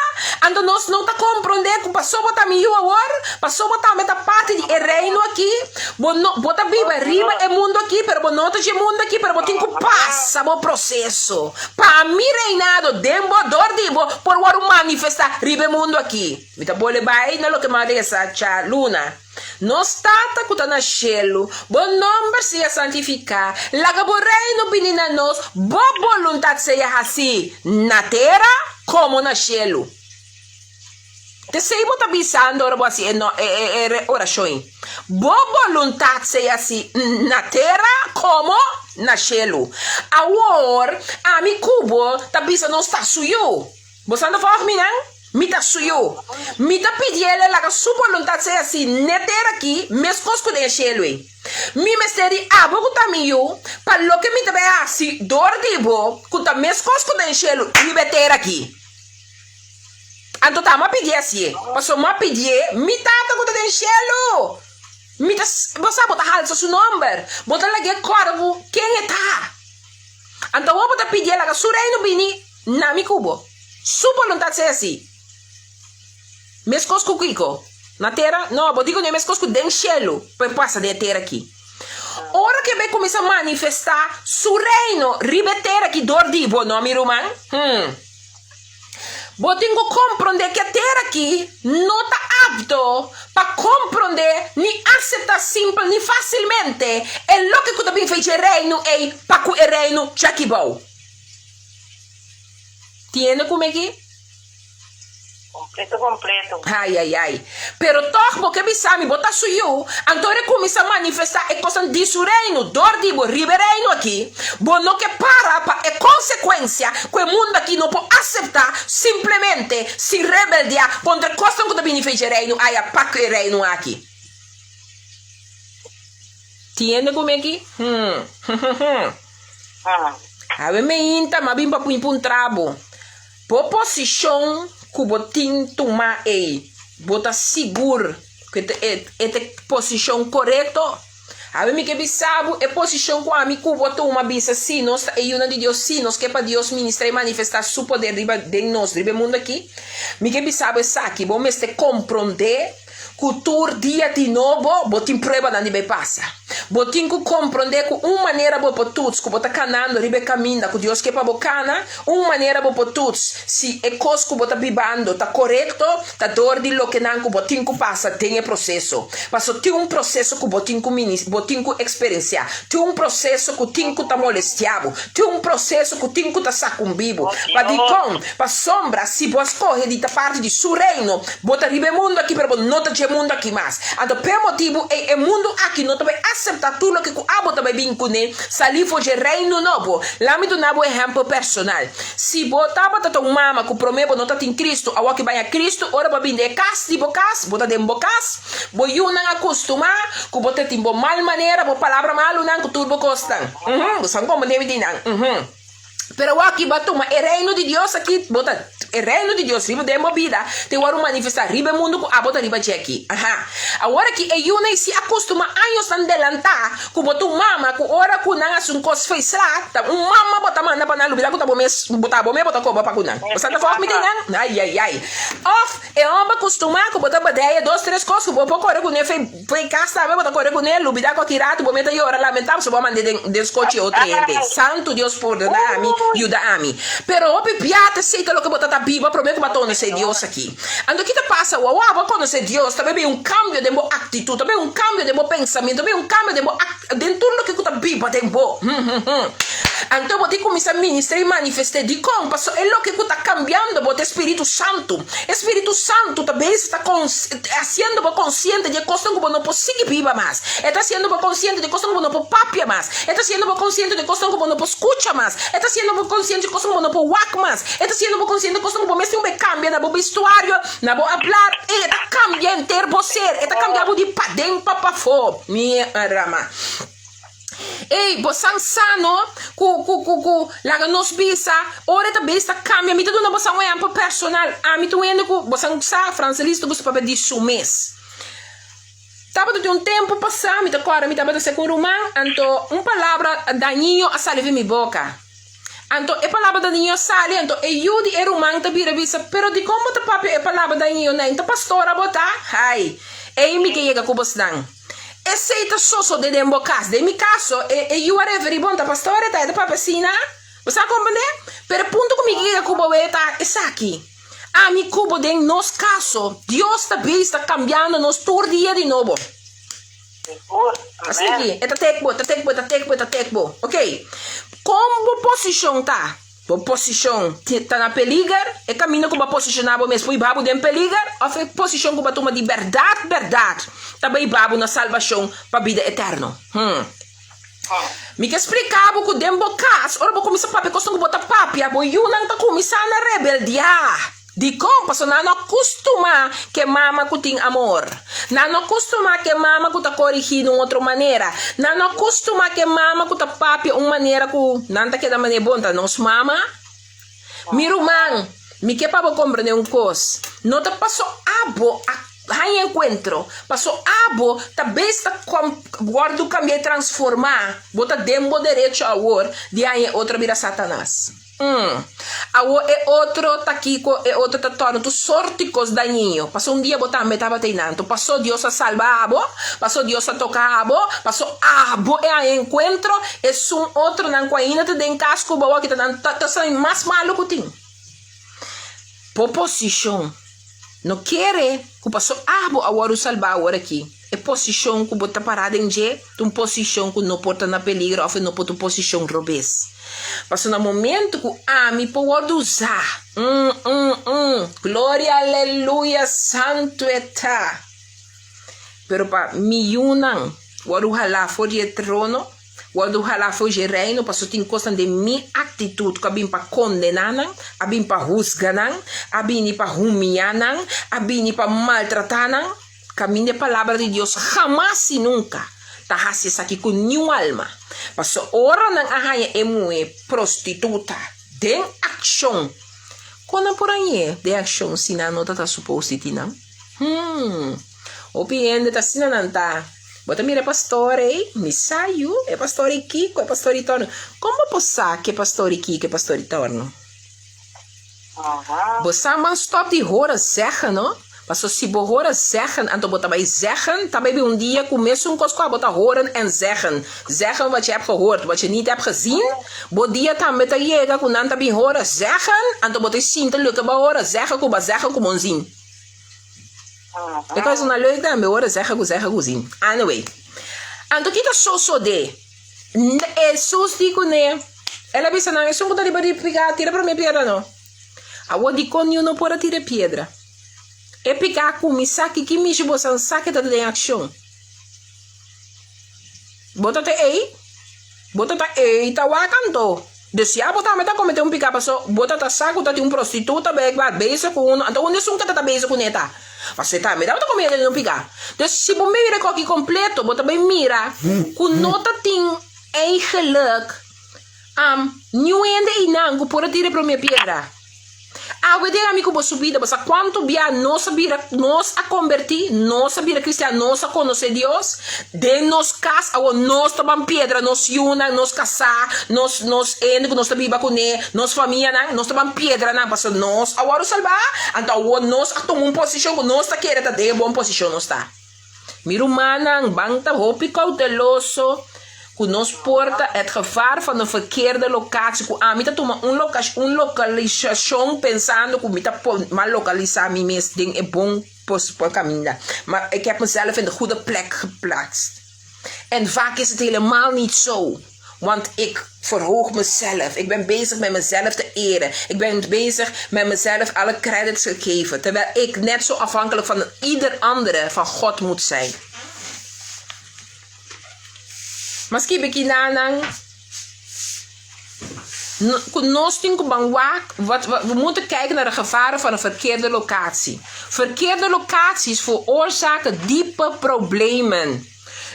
anto nos no ta komprondé ku paso bo ta mi yu awor, paso bo tambe ta parti di e reino aki, bo no, bo ta biba riba e mundu aki, pero bo no ta dje mundu aki, pero bo tin ku pasa bo proseso pa mi reinado den bo, dor di bo, por wòrdu manifestá riba e mundu aki. Mi ta bole bai na loke mi a resa djaluna. Nos Tata ku ta na shelu, bo nòmber sea santifiká, laga bo Reino bini na nos, bo boluntat sea hasí na tera komo na shelu. T'esei bo ta bisando ora bo hasi e e orashon ei. Bo boluntat sea hasí na tera komo na shelu. Awor, ami ku bo ta bisa nos ta su yu. Bo sa no volg mi nan? Mi ta su yu. Mi ta pidi el e laga su boluntat sea así n'e tera akí, meskos ku den e shelu ei. Mi mester di abo ku ta mi yu, pa loke mi ta bai hasi dor di bo, ku ta meskos ku den shelu riba e tera akí. Anto ta mi a pidié asié, pasobra mi a pidié mi Tata ku ta den shelu. Mi ta, bo sa, bo ta halsa su nòmber, bo ta lag'é kòrda ku ken e ta. Anto awor bo ta pidié laga su reino bini na mi ku bo. Su boluntat sea así. Meskos ku kiko? Na tera? No, bo di ku no e meskos ku den shelu por pasa den e tera aki. Ora ku e bai kuminsá manifestá su reino riba e tera aki dor di bo, no mi ruman? Hmm. Bo tin ku komprondé ku e tera aki no ta apto pa komprondé ni aseptá simpel ni fásilmente e loke ku ta bin fecha e Reino ei pa ku e Reino djakibou. Tiende ku mi aki? Kompleto kompleto. Ai ai ai. Pero tòg bo ke bisa mi bo ta su yu, anto ora e kuminsá manifestá e kosnan di su Reino dor di bo riba e Reino aki, bo no ke para pa e konsekuensia ku e mundu aki no por aseptá simplemente sin rebeldiá kontra e kosnan ku ta bini fecha e Reino aya pa ku e Reino aki. Tiende ku mi aki? Hmm. Awe meinta m'a bin pa pui puntra bo. Bo posishon ku bo tin tuma ei, bo ta sigur ku e e ta e posishon korekto? Awe mi ke bisa bo, e posishon ku ami ku bo tuma bisa si nos ta e yunan di Dios, si nos ke pa Dios ministra i manifestá su poder riba den nos riba e mundu aki, mi ke bisa bo esaki, bo mester komprondé ku tur dia di nobo bo tin pruebanan di bai pasa. Bo tin ku komprondé ku un manera bo por tuts ku bo ta kanando riba e kaminda ku Dios ke pa bo kana, un manera bo por tuts si e kos ku bo ta bibando ta korekto, ta dor di lokenan ku bo tin ku pasa den e proseso. Paso tin un proseso ku bo tin ku minis bo tin ku eksperensiá, tin un proseso ku tin ku ta molestiá bo, tin un proseso ku tin ku ta sakumbí bo. Pa dikon? Pasobra si bo a skohe di ta parti di su Reino, bo ta riba e mundu aki, pero bo no ta dje mundu aki mas. Anto p'e motibu ei e mundu aki no ta bai aseptá tur loke ku abo ta bai bin kuné, salí for dje Reino nobo. Laat mi duna bo ehèmpel personal. Si bo tabata ta un mama ku promé bo no ta tin Kristu, awor ki baña Kristu, ora bo a bin den e kas di bo kas, bo ta den bo kas, bo yunan a kustumá ku bo ta tin bo mal manera, bo palabra malunan ku tur bo kosnan. Uhum, bo sa komo debe di nan. Uhum. Pero awor aki bo a tuma e reino di Dios aki, bo ta, e reino di Dios riba den bo bida te wòrdu manifestá riba e mundu ku abo ta riba dje aki. Aha. Awor aki e yunan ei si a kustumá añosnan delantá ku bo ta un mama ku ora ku nan hasi un kos feisla, ta un mama bo ta manda pa nan lubidá ku ta bo mes, bo ta bo mes bo ta koba pa ku nan. Bo sa ta fòk mi den nan? Ai ai ai. Òf e hòmber kustumá ku bo ta badea dos tres kos ku bo por kore kuné fei. Fo'i kas tambe bo ta kore kuné, lubidá ku aki ratu bo meta yora, lamentá pasobra bo a mand'é den den skochi otro hende. Santu Dios pordoná ami, yuda ami. Pero hopi bia ta esei ta loke bo ta ta biba promé ku bo a konosé Dios aki. Anto ki ta pasa awor? Awor abo a konosé Dios, ta bai un kambio den bo aktitut, ta bai un kambio den bo pensamentu, ta bai un kambio den bo ak den tur loke ku ta biba den bo. Hum. Anto bo tin kuminsá ministrá i manifest'é. Dikon? Pasobra e loke ku ta kambiando bo ta e Spiritu Santu. E Spiritu Santu ta bezig ta hasiendo bo konsiente di e kosnan ku bo no por sigui biba mas. E ta hasiendo bo konsiente di e kosnan ku bo no por papia mas. E ta hasiendo bo konsiente di e kosnan ku bo no por skucha mas. E ta hasiendo bo konsiente di e kosnan ku bo no por wak mas. E ta hasiendo bo konsiente di e kosnan ku bo mester un kambia na bo bistuario, na bo hablar. E ta kambia henter bo ser. E ta kambia bo di paden pa pafó. Mi rama. Ey, bo san sa no, ku, ku, ku, ku, laga nos bisa, ora e ta bes ta kambia, mi ta duna bosan un ehempel personal, ami ta un hende ku, bosan sa, Francelis ta gusta papia di su mes. Tabata tin un tempu pasá, mi ta kòrda mi tabata seka un ruman, anto un palabra dañino a sali for mi boka. Anto e palabra dañino a sali, anto e yu di e ruman ta bira bisa, Pero dikon bo ta papia e palabra dañino na e? Ta pastora bo ta? Hai! Ei mi ke yega ku bosnan. Esei ta sosodé den bo kas. Den mi kaso, e e yu a referí bon, ta pastora ta, e ta papia asina. Bo sa komprendé? Pero e punto ku mi ke yega ku bo e ta esaki. Ami ku bo den nos kaso, Dios ta beis ta kambiando nos tur dia di nobo. Sigur. Asina Amen. ki, e ta tek bo, e ta tek bo, e ta tek bo, e ta tek bo. Ok. Kon bo posishon ta? Bo posishon ta na peliger? E kaminda ku bo a posishoná bo mes por hiba bo den peliger? Òf e posishon ku bo a tuma di bèrdat bèrdat ta bai hiba bo na salbashon pa bida eterno? Hm. Mi ke splika bo ku den bo kas, ora bo kuminsá papia kosnan ku bo ta papia, bo yunan ta kuminsá na rebeldiá. Dikon? Pasobra nan no kustumá ku e mama ku tin amor. Nan no kustumá ku e mama ku ta korigí di un otro manera. Nan no kustumá ku e mama ku ta papia un manera ku nan ta keda manera bon ta nos mama. Mi ruman, mi ke pa bo komprendé un kos. No ta paso abo a haña enkuentro, paso abo ta bes ta wòrdu kambiá i transformá. Bo ta den bo derecho awor di haña e otro bira Satanas. Mm. Awor e otro ta kiko? E otro ta torna tur sorti kos dañino. Paso un dia bo tambe tabata einan. Anto paso Dios a salba abo, paso Dios a toka abo, paso abo e haña enkuentro, esun otronan ku ainda ta den kas ku bo awor kita nan ta ta sa mas malu ku tin. Bo posishon no kere ku paso abo a wòrdu salbá awor aki. E posishon ku bo ta pará den dje ta un posishon ku no por ta na peligro òf e no por ta un posishon robes. Pasobra na momentu ku ami por wòrdu usá, mm mm mm, gloria aleluya santu e ta! Pero pa mi yunan wòrdu halá for di e trono, Wòrdu halá for dje reino, pasobra tin kosnan den mi aktitut ku a bin pa kondená nan, a bin pa husga nan, a bini pa humiyá nan, a bini pa maltratá nan. Kaminda e Palabra di Dios hamas i nunka ta hasi esaki ku niun alma. Pasobra ora nan a haña e muhé prostituta den akshon, kon nan por hañ'é den akshon si nan no ta ta supos di tin nan? Hum! Hopi hende ta asina nan ta. Bo ta mira e pastor ei? Mi sa yu, e pastor ei kiko, e pastor ei torno. Kon bo por sa ke pastor ei kiko, e pastor ei torno? Bo sa man stop di horen zeggen no. Paso si bo horen zeggen anto bo ta bai zeggen, ta bai bin un dia ku mesun kos ku abo ta horen en zeggen. Zeggen wat je hebt gehoord, wat je niet hebt gezien. Bo dia tambe ta yega ku nan ta bin horen zeggen, anto bo ta sinti loke bo a horen zeggen ku bo a zeggen ku bo no zien. E kos una leuk tambe ora zeggen ku zeggen ku zien. Anyway. Anto ki ta sosodé? Hesus di kuné, El a bisa nan, esun ku ta riba di piká, tira promé piedra no. Awor dikon niun no por a tira e piedra? E piká a kuminsá, kiki mishi boso a sa ke ta den akshon? Bo ta ta ei? Bo ta ta ei ta wak anto? Dus ya bo tambe ta kometé un piká paso bo ta ta sa ku ta tin un prostituta blijkbaar bezig ku uno, anto unda esun ke ta ta bezig kuné ta? Paso e tambe tabata kometé un piká. Dus si bo mira e koki kompleto bo ta bai mira ku no ta tin eigenlijk niun hende einan ku por a tira e promé piedra. Awe den ami ku bo su bida, bo sa kuantu bia nos a bira, nos a kombertí, nos a bira kristian, nos a konosé Dios, den nos kas awor nos ta ban piedra nos yunan, nos kasá, nos nos hende ku nos ta biba kuné, nos famianan, nos ta ban piedra nan pasobra nos a wòrdu salbá, anto awor nos a tuma un posishon ku nos ta kere ta den e bon posishon nos ta. Mi rumannan, ban ta hopi kouteloso ku nos por ta het gevaar van een verkeerde locatie, ku ami ta tuma un un lokalisashon pensando ku mi ta mal lokalisá mi mes den e bon kaminda. Maar ik heb mezelf in de goede plek geplaatst. En vaak is het helemaal niet zo. Want ik verhoog mezelf. Ik ben bezig met mezelf te eren. Ik ben bezig met mezelf alle credits te geven. Terwijl ik net zo afhankelijk van ieder andere van God moet zijn. Maski bikinanan ku nos tin ku ban wak, wat we moeten kijken naar de gevaren van een verkeerde locatie. Verkeerde locaties veroorzaken diepe problemen.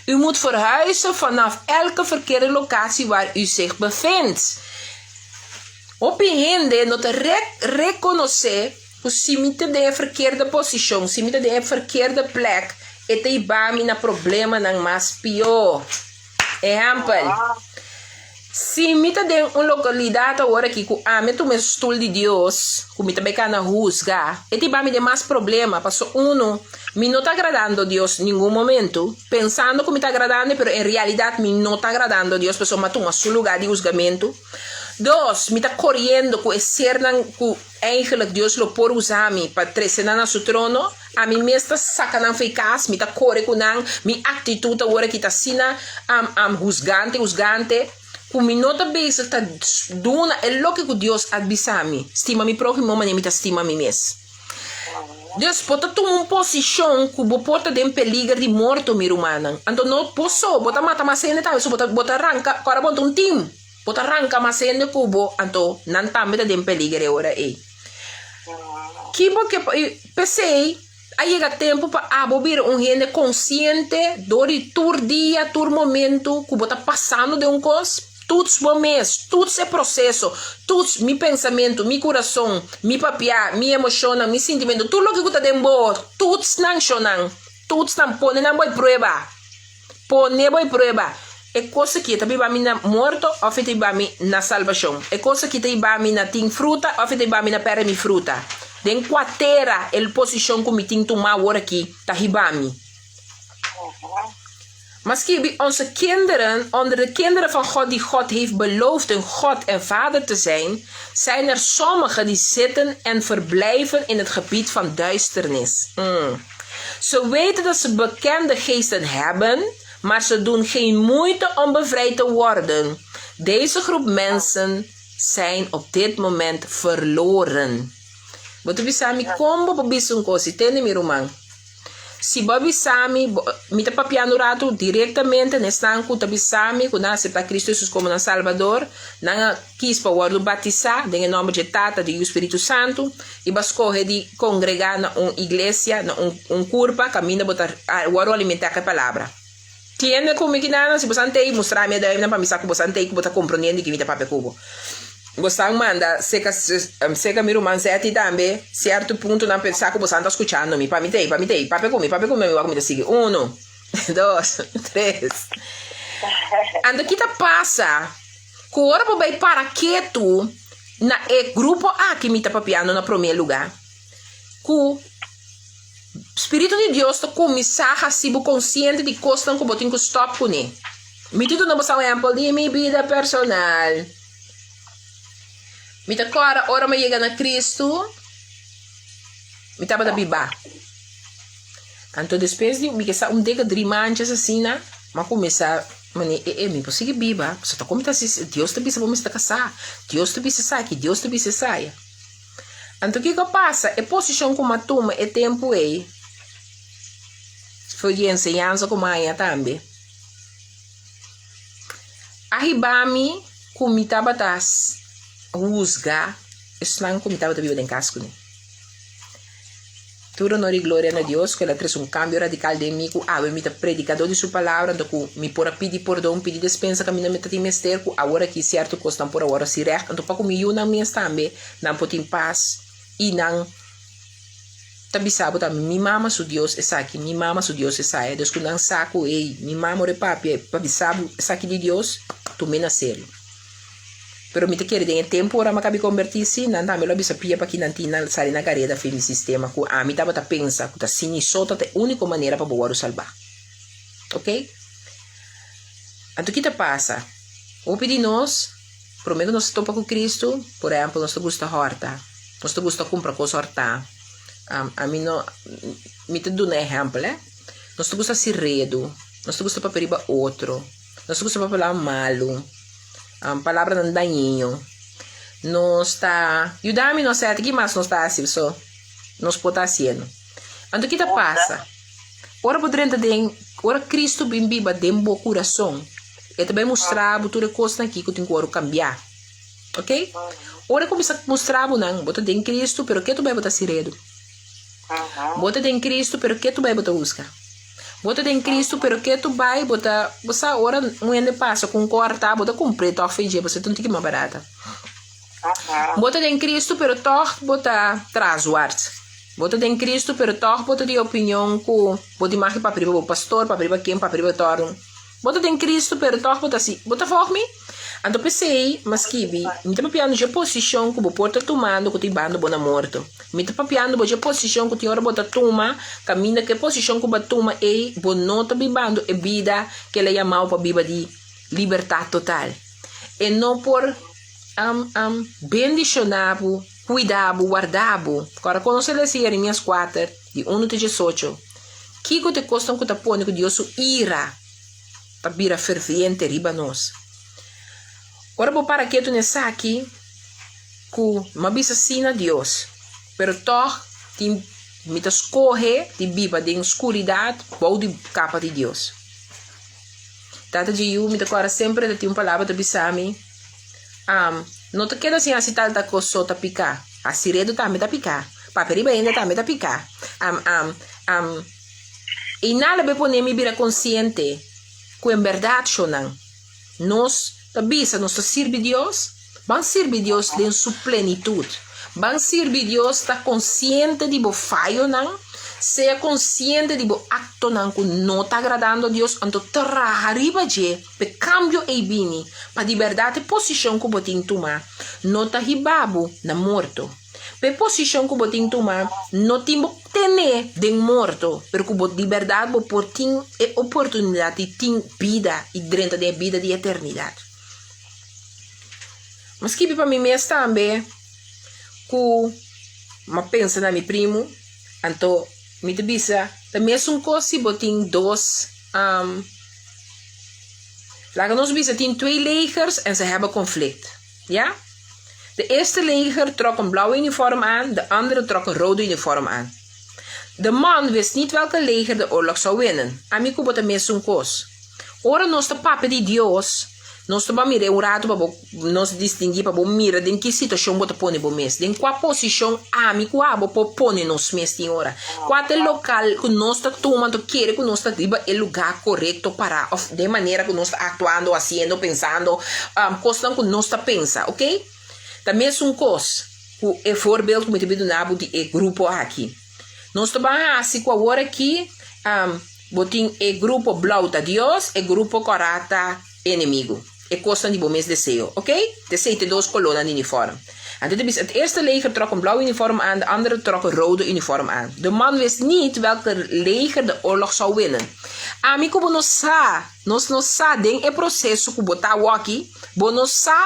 U moet verhuizen vanaf elke verkeerde locatie waar u zich bevindt. Hopi hende no ta rekonosé ku si mi ta den e verkeerde posishon, si mi ta den e verkeerde plek, E ta hiba mi na problemanan mas pió. Ehèmpel, si mi ta den un lokalidat awor aki ku ami a tuma e stul di Dios, ku mi ta bai kana husga, e ta hiba mi den mas problema, paso unu, mi no ta agradando Dios ningun momentu, pensando ku mi ta agradando, pero en realidat mi no ta agradando Dios, pasobra mi a tuma su lugá di husgamentu. Dos, mi ta koriendo ku e sernan ku Eigenlijk Dios lo por usa mi pa trece nan na su trono. Ami mes ta saca nan fei cas, mi ta core cu nan, mi actitud awor aki ta asina huzgante, huzgante, cu mi no ta bezig ta duna e loke cu Dios a bisa mi, stima mi prohimo manera mi ta stima mi mes. Dios bo ta tuma un posicion cu bo por ta den peliger di morto, mi rumannan. Anto no bo so, bo ta mata mas hende tambe, so bo ta bo ta ranca, ora bo ta un team. Bo ta ranka mas hende ku bo, anto nan tambe ta den peliger e ora ei. Ki bo ke P'esei, a yega tempu pa abo bira un hende konsiente dor di tur dia, tur momentu ku bo ta pasando den un kos, tuts bo mes, tuts e proseso, tuts mi pensamentu, mi kurason, mi papia, mi emoshonnan, mi sintimentu, tur loke ku ta den bo, tuts nan shonnan, tuts nan, pone nan bo e prueba. Pone bo e prueba, E kos aki ta biba mi na morto òf e ta hiba mi na salbashon? E kos aki ta hiba mi na tin fruta òf e ta hiba mi na pèrdè mi fruta? Den kua tera e posishon ku mi tin tumá awor aki ta hiba mi? Ma skibi, Onze kinderen, onder de kinderen van God die God heeft beloofd hun God en Vader te zijn, zijn er sommigen die zitten en verblijven in het gebied van duisternis. Mm. Ze weten dat ze bekende geesten hebben, maar ze doen geen moeite om bevrijd te worden. Deze groep mensen zijn op dit moment verloren. Bo ta bisa mi kon bo por bisa un kos? Tende mi ruman. Si bo a bisa mi, mi ta papiando un ratu direktamente na esnan ku ta bisa mi ku nan a aseptá Kristu Hesus komo nan Salbador, nan a kis pa wòrdu batisá den e nòmber dje Tata, di Yu, Spiritu Santu, i bo a skohe di kongregá na un iglesia, na un un kurpa kaminda bo ta wòrdu alimentá ku e Palabra. Tiende ku mi kinan, si bo san tei, mustra mi e duimnan pa mi sa ku bo san tei ku bo ta komprondiendo di ki mi ta papia ku bo. Bo san manda seka seka mi ruman Zetty tambe sierto puntonan pa e sa ku bo san ta skuchando mi. Pa mi tei, pa mi tei, papia ku mi, papia ku mi, mi wak ku mi ta sigui. Uno, dos, tres. Anto ki ta pasa ku ora bo bai para ketu na e grupo aki mi ta papiando na promé lugá ku Spiritu di Dios ta kuminsá hasi bo konsiente di kosnan ku bo tin ku stòp kuné. Mi tin duna bo sa un ehèmpel di mi bida personal. Mi ta kòrda ora mi a yega na Kristu, mi tabata bibá. Anto despues di mi ke sa un deka dri manchas asina, mi a kuminsá mane, e e mi por sigui biba, pasobra ta kon mi ta hasi, Dios ta bisa bo mester kasá, Dios ta bisa esaki, Dios ta bisa esaya. Anto kiko a pasa? E posishon ku mi a tuma e tempu ei for di enseñansa ku mi a haña tambe a hiba mi ku mi tabata husga esnan ku mi tabata biba den kas kuné. Tur honor i gloria na Dios ku el a trese un kambio radikal den mi ku awe mi ta predikadó di su palabra anto ku mi por a pidi pordon, pidi despensa kaminda mi ta tin mester ku awor aki sierto kosnan por a wòrdu hasi règt anto pa ku mi yunan mes tambe nan por tin pas i nan ta bisa bo tambe mi mama su Dios esaki, mi mama su Dios esaya dus ku nan sa ku ey mi mama ora e papia pa bisa bo esaki di Dios tum'e na serio. Pero mi ta kere den e tempu ora mi a kabi kombertí sí, nan tambe lo a bisa pia pa kinan tin nan sali na kareda fin di sistema ku ami tabata pensa ku ta sini so ta e úniko manera pa bo wòrdu salbá. Oke? Anto ki ta pasa? Hopi di nos, promé ku nos topa ku Kristu, por ehèmpel nos ta gusta hòrta, nos ta gusta kumpra kos hòrtá. Ami no, mi ta duna ehèmpel, eh. Nos ta gusta hasi redu, nos ta gusta papia riba otro, nos ta gusta papia palabra malu. Palabranan dañino. Nos ta yuda mi no sèt ki mas nos ta hasi so nos por ta hasiendo. Anto ki ta pasa? Ora bo drenta den, ora Cristo bin biba den bo kurason, e ta bai mustra bo tur e kosnan aki ku tin ku wòrdu kambiá. Ok? Ora e kuminsá mustra bo nan, bo ta den Cristo, pero ke tu bai bo ta hasi redu? Bo ta den Cristo, pero ke tu bai bo ta buska? Bo ta den Cristo, pero ke tu bai bo ta, bo sa ora un hende pasa ku un kòrta, bo ta kumpr'é tòg fe dje, pasobra ta un tiki mas barata. Bo ta den Cristo, pero tòg bo ta tras ward. Bo ta den Cristo pero tòg bo ta di opinion ku bo tin mag di papia riba bo pastor, papia riba ken, papia riba tòrn. Bo ta den Cristo pero tòg bo ta si. Bo ta vòg mi? Anto p'esei m'a skibi, mi ta papiando dje posishon ku bo por ta tumando ku ta hibando bo na morto. Mi ta papiando bo dje posishon ku tin ora bo ta tuma, kaminda ku e posishon ku bo a tuma ei bo no ta bibando e bida ku el a yamao pa biba di libertat total. E no por bendishoná bo, kuida bo, warda bo. Kòrda kon nos a lesa Jeremias kuater, di unu te diesocho. Kiko ta e kosnan ku ta pone ku Dios su ira ta bira ferviente riba nos? Ora bo para ketu na esaki, ku mi a bisa sí na Dios, pero tòg tin mi ta skohe di biba den skuridat bou di kapa di Dios. Tata dje yu, mi ta kòrda semper e ta tin un palabra ta bisa mi, Am, no ta keda sin hasi tal tal kos so ta piká, hasi redu tambe ta piká, papia riba hende tambe ta piká. Am, am, am, i nada lo pone mi bira konsiente ku en bèrdat shonnan, nos ta bisa nos ta sirbi Dios, ban sirbi Dios den su plenitut. Ban sirbi Dios ta konsiente di bo fayonan, sea konsiente di bo aktonan ku no ta agradando Dios, anto traha riba dje pa e kambio ei bini, pa di bèrdat e posishon ku bo tin tuma no ta hiba bo na morto. Pa e posishon ku bo tin tuma no tin bo tene den morto, pero ku bo di bèrdat bo por tin e oportunidat di tin bida i drenta den e bida di eternidat. Mi a skibi pa mi mes tambe ku mi a pensa na mi primu, anto mi ta bisa ta mesun kos si bo tin dos, laga nos bisa tin twee legers en ze hebben conflict, ya. De eerste leger trok een blauwe uniform aan, de andere trok een rode uniform aan. De man wist niet welke leger de oorlog zou winnen. Ami ku bo ta mesun kos. Ora nos ta papia di Dios, nos ta ban mira e un ratu pa bo nos distinguí, pa bo mira den ki situashon bo ta pone bo mes, den kua posishon ami ku abo por pone nos mes tin ora. Kua ta e lokal ku nos ta tuma anto kere ku nos ta riba e lugá korekto pará òf den manera ku nos ta aktuando, hasiendo, pensando, kosnan ku nos ta pensa, oke. Ta mesun kos ku e voorbeeld ku mi ta bin duna bo di e grupo aki. Nos ta ban hasi ku awor aki bo tin e grupo blou ta Dios, e grupo kòrá ta enemigu. E kosnan di bo mes deseo, oke? T'esei ta e dos kolónan di uniform. Anto ta bisa, het eerste leger trok een blauw uniform aan, de andere trok een rode uniform aan. De man wist niet welke leger de oorlog zou winnen. Ami ku bo no sa, nos no sa den e proseso ku bo ta awoki, bo no sa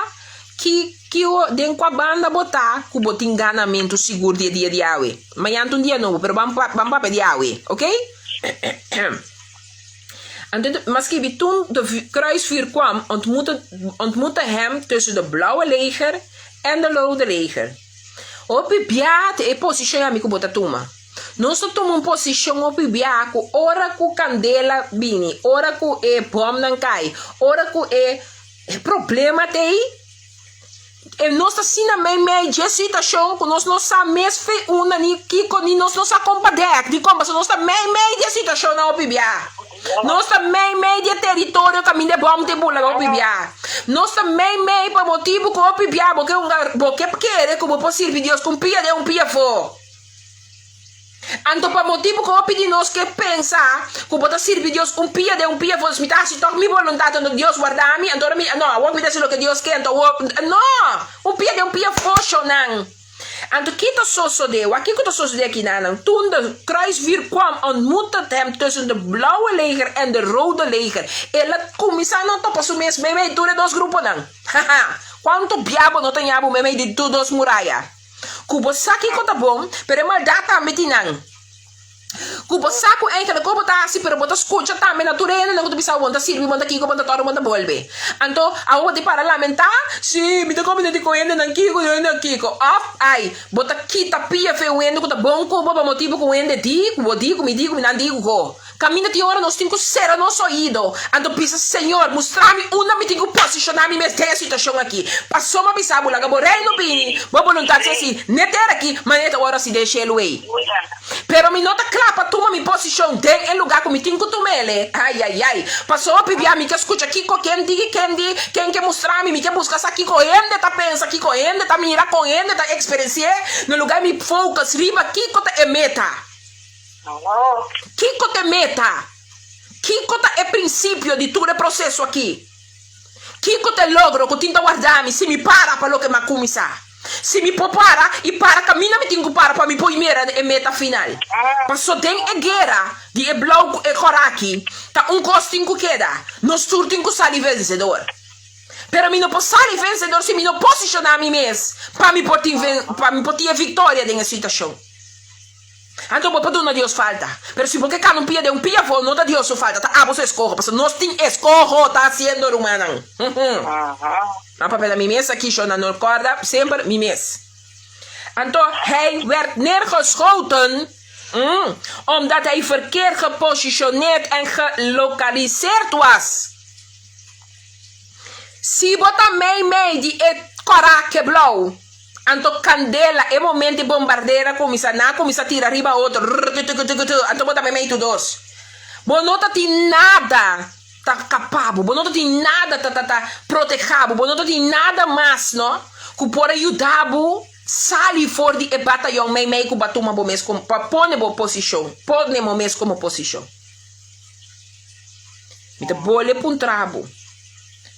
ki ki den kua banda bo ta ku bo tin ganamentu sigur di e dia di awe. Mañan ta un dia nobo, pero ban ban papia di awe, oke? Anto ta skibi, Toen de kruisvuur kwam, ontmoette ontmoette hem tussen de blauwe leger en de rode leger. Hopi bia ta e posishon ami ku bo ta tuma. Nos ta tuma un posishon hopi bia ku ora ku kandela bini, ora ku e bòmnan kai, ora ku e problema ta ei, E nos ta asina meimei dje situashon ku nos no sa mes fe unda ni kiko ni nos no sa kon pa dèk. Dikon? Pasobra nos ta meimei di e situashonnan hopi bia. Nos ta meimei di e teritorio kaminda e bòm ta bula hopi bia. Nos ta meimei pa motibu ku hopi bia bo ke hunga bo ke kere ku bo por sirbi Dios ku un pia den un pia afó. Anto pa motibu ku hopi di nos ke pensa ku bo ta sirbi Dios un pia den un pia afó, mi ta hasi tòg mi boluntat, anto Dios warda mi, anto ora mi, no, awor mi ta hasi loke Dios ke, anto awor, no! Un pia den un pia afó, shownan. Anto ki ta sosodé? Wak kiko ta sosodé akinanan? Toen de kruisvuur kwam, ontmoette het hem tussen de blauwe leger en de rode leger. El a kuminsá no topa su mes meimei tur e dos gruponan. Haha! Kuantu bia bo no ta ña bo meimei di tur dos muraya? Ku bo sa kiko ta bon, pero e maldat tambe tin nan. Ku bo sa ku eigenlijk ko bo ta hasi, pero bo ta skucha tambe na tur hendenan ku ta bisa bo ta sirbi, bo ta kiko, bo ta tòrta, bo ta bolbe. Anto, awor bo tin para lamentá, Sí, mi ta kombiná di ku hendenan kiko, di hendenan kiko. Òf, ai, bo ta kita pia fe un hende ku ta bon ku bo pa motibu ku un hende di, ku bo di, ku mi di, ku mi nan di ku ko. Kaminda tin ora nos tin ku sera nos oido, anto bisa, Señor, mustra mi unda mi tin ku posishoná mi mes den e situashon aki. Pasobra mi bisa bo, laga bo reino bini, bo boluntat sea si n'e tera aki, manera ta wòrdu hasi den shelu ei. Pero mi no ta kla pa. tuma mi posishon den e lugá ku mi tin ku tum'el. Ai ai ai. Paso hopi bia mi ke skucha kiko ken di, ken di, ken ke mustra mi, mi ke buska sa kiko hende ta pensa, kiko hende ta mira, kon hende ta eksperensi'é, na lugá mi focus riba kiko ta e meta. Kiko ta e meta? Kiko ta e prinsipio di tur e proseso aki? Kiko ta e logro ku tin ta warda mi si mi para pa loke mi a kuminsá? Si mi por para i para kaminda mi tin ku para pa mi por mira e meta final. Paso den e guera di e blou ku e kòrá aki ta un kos tin ku keda, nos tur tin ku sali vensedor. Pero mi no por sali vensedor si mi no posishoná mi mes pa mi por tin pa mi por tin e viktoria den e situashon. Anto bo por duna Dios falta. Pero si bo ke kana un pia den un pia afó, no ta Dios su falta, ta abo su eskoho. Pasobra nos tin eskoho ta hasiendo, rumannan. Nan papia ta mi mes aki, shon, nan no kòrda semper mi mes. Anto hij werd neergeschoten, omdat hij verkeerd gepositioneerd en gelokaliseerd was. Si bo ta meimei di e kòrá keblou. Anto kandela, e momento e bombardera a kuminsá, nan a kuminsá tira riba otro, rrrtutukutukutu, anto bo ta meimei tur dos. Bo no ta tin nada ta kapa bo, bo no ta tin nada ta ta ta proteha bo, bo no ta tin nada mas no ku por a yuda bo sali for di e batayon meimei ku bo a tuma bo mes komo, pa pone bo posishon, pone bo mes komo posishon. Mi ta bole puntra bo.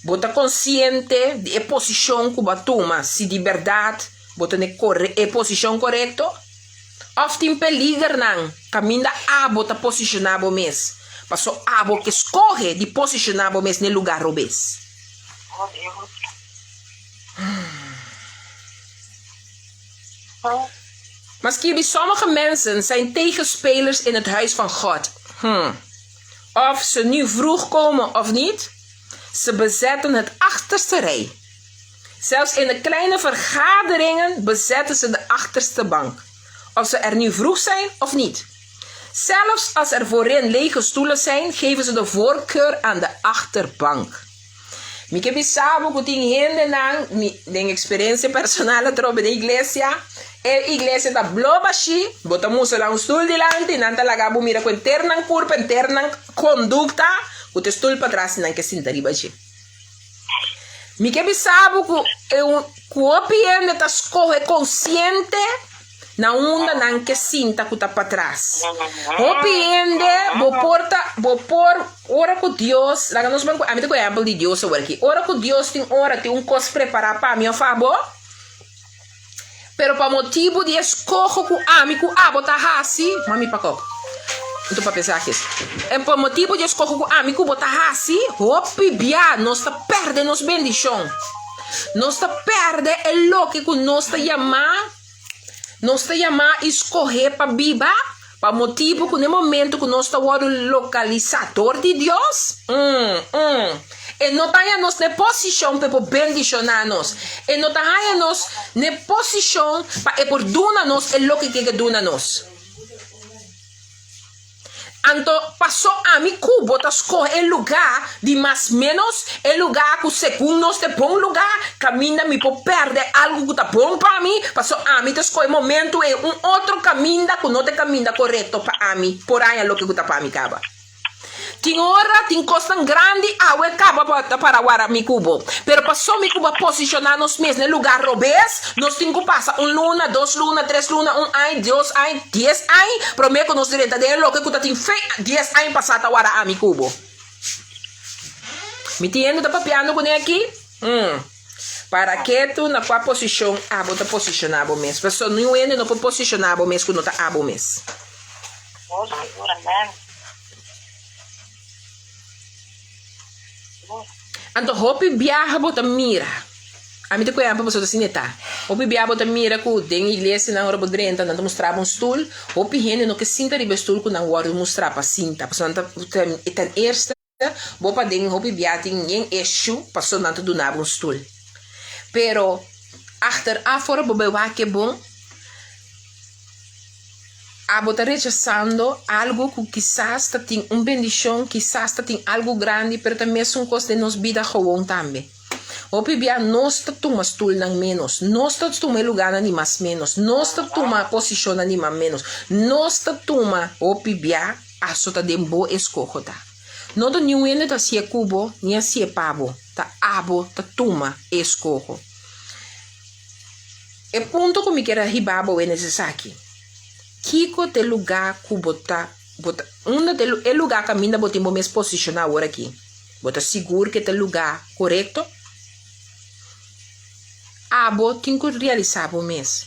Bo ta konsiente di e posishon ku bo a tuma si di bèrdat bo ta na e posishon korekto? Òf tin peligernan kaminda abo ta posishoná bo mes paso abo ke skohe di posishoná bo mes na e lugá robes? Maar skibi, sommige mensen zijn tegenspelers in het huis van God. Of ze nu vroeg komen of niet, ze bezetten het achterste rij. Zelfs in de kleine vergaderingen bezetten ze de achterste bank. Of ze er nu vroeg zijn of niet. Zelfs als er voorin lege stoelen zijn, geven ze de voorkeur aan de achterbank. Mi ke bisa bo ku tin hendenan, mi den eksperensia personal atrobe den iglesia, e iglesia ta blo bashí, bo ta mustra nan un stul dilanti, nan ta laga bo mira ku henter nan kurpa, henter nan kondukta, ku ta e stul patras i nan ke sinta riba dje. Mi ke bisa bo ku e un ku hopi hende ta skohe konsiente Na unda nan ke sinta ku ta patras. Hopi hende bo por ta bo por ora ku Dios laga nos ban ku ami ta ku ehèmpel di Dios awor aki ora ku Dios tin ora tin un kos prepará pa mi òf abo pero pa motibu di eskoho ku ami ku abo ta hasi mami pakop mi ta papia esaki en pa motibu di eskoho ku ami ku bo ta hasi hopi bia nos ta pèrdè nos bendishon nos ta pèrdè e loke ku nos ta yamá. Nos ta yamá i skohé pa biba pa motibu ku na e momentu ku nos ta wòrdu lokalisá dor di Dios, E no ta haña nos na e posishon pa e por bendishoná nos. E no ta haña nos na e posishon pa e por duna nos e loke ke ke duna nos. Anto paso ami ku bo ta skohe e lugá di mas ménos, e lugá ku segun nos ta e bon lugá, kaminda mi por pèrdè algu ku ta bon pa mi, paso ami ta skohe momentu ei un otro kaminda ku no ta e kaminda korekto pa ami por haña loke ku ta pa mi kaba. Tin ora tin kosnan grandi awe kaba pa ta para wara mi ku bo. Pero paso mi ku bo a posishoná nos mes na e lugá robes, nos tin ku pasa un luna, dos luna, tres luna, un aña, dos aña, dies aña, promé ku nos drenta den e loke ku ta tin fe dies aña pasá ta wara ami ku bo. Mi tin hende ta papiando kuné aki? Umm. Para ketu na kua posishon abo ta posishoná bo mes. Pasobra niun hende no por posishoná bo mes ku no ta abo mes. Anto hopi biaha bo ta mira, ami ta kuempa pasobra ta asina e ta, hopi biaha bo ta mira ku den iglesianan ora bo drenta nan ta mustra bo un stul, hopi hende no ke sinta riba e stul ku nan wòrdu mustra pa sinta, pasobra nan ta ten eerste bo paden hopi biaha tin yen eshu pasobra nan ta duna bo un stul. Pero achteraf ora bo bai wak e bon. Abo ta rechasando algu ku kisas ta tin un bendishon, kisas ta tin algu grandi, pero ta mesun kos den nos bida gewon tambe. Hopi bia nos ta tuma stulnan ménos, nos ta tuma e lugánan di mas ménos, nos ta tuma posishonnan di mas ménos, nos ta tuma hopi bia aso ta den bo eskoho ta. No ta niun hende ta hasié ku bo ni hasié pa bo, ta abo ta tuma e eskoho. E punto ku mi kier a hiba bo wene es esaki, Kiko ta e lugá ku bo ta, bo ta, unda ta e lugá kaminda bo tin bo mes posishoná awor aki? Bo ta sigur ku e ta lugá korekto? Abo tin ku realisá bo mes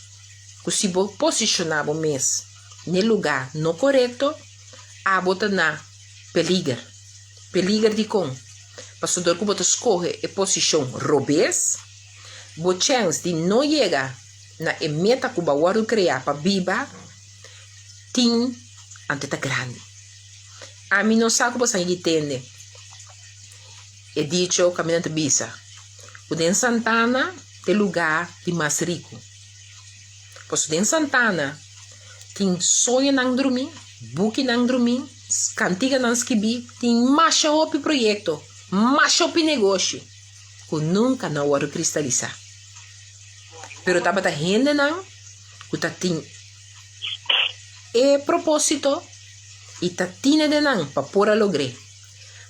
ku si bo posishoná bo mes n'e lugá no korekto, abo ta na peliger. Peliger dikon? Pasobra dor ku bo ta skohe e posishon robes, bo chèns di no yega na e meta ku bo a wòrdu kreá pa biba tin anto ta grandi. Ami no sa ku bo sa yigi tende e dicho ku ami nan ta bisa ku den Santana ta e lugá di mas riku. Pasobra den Santana tin soñonan drumí, bukinan drumí, kantiganan skibí, tin masha hopi proyekto, masha hopi negoshi ku nunka no a wòrdu kristalisá. Pero tabata hendenan ku ta tin e propósito i ta tine den nan pa por a logr'é.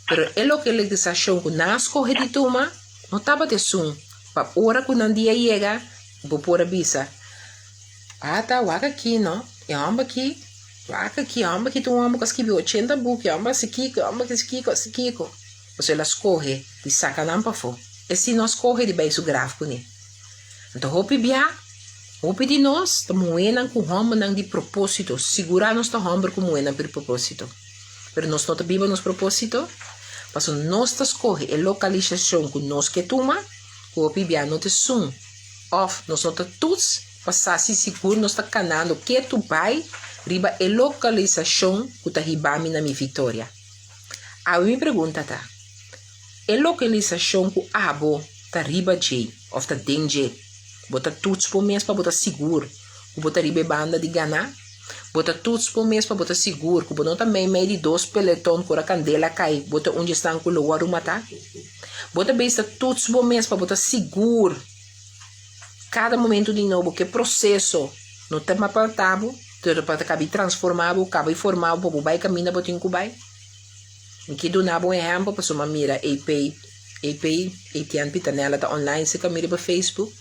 Pero e lokalisashon ku nan a skohe di tuma no tabata esun pa ora ku nan dia yega bo por a bisa, Ata, wak aki no, e hòmber aki, wak aki, e hòmber aki ta un hòmber ku a skibi ochenta buki, e hòmber a hasi kiko, e hòmber a hasi kiko, a hasi kiko. Pasobra el a skohe di saka nan pafó. E si no a skohe di bai su graf kuné. Anto hopi bia, hopi di nos ta muhénan ku hòmbernan di propósito. Sigurá nos ta hòmber ku muhénan di propósito. Pero nos no ta biba nos propósito, pasobra nos ta skohe e lokalisashon ku nos ke tuma, ku hopi bia no ta esun. Òf nos no ta tuts pa sa si sigur nos ta kanando ketu bai riba e lokalisashon ku ta hiba mi na mi viktoria. Awe mi pregunta ta, E lokalisashon ku abo ta riba dje òf ta den dje, bo ta tuts bo mes pa bo ta sigur ku bo ta riba e banda di gana? Bo ta tuts bo mes pa bo ta sigur ku bo no ta meimei di dos peleton ku ora kandela kai bo ta un di esnan ku lo wòrdu matá? Bo ta bisa tuts bo mes pa bo ta sigur kada momento di nobo ku e proseso no ta mapaltá bo, pero pa ta kabi transformá bo, kaba i formá bo pa bo bai kaminda bo tin ku bai? Mi ke duna bo un ehèmpel pasobra mi a mira AP, AP, Etienne Pitanella ta online si ka mira riba Facebook.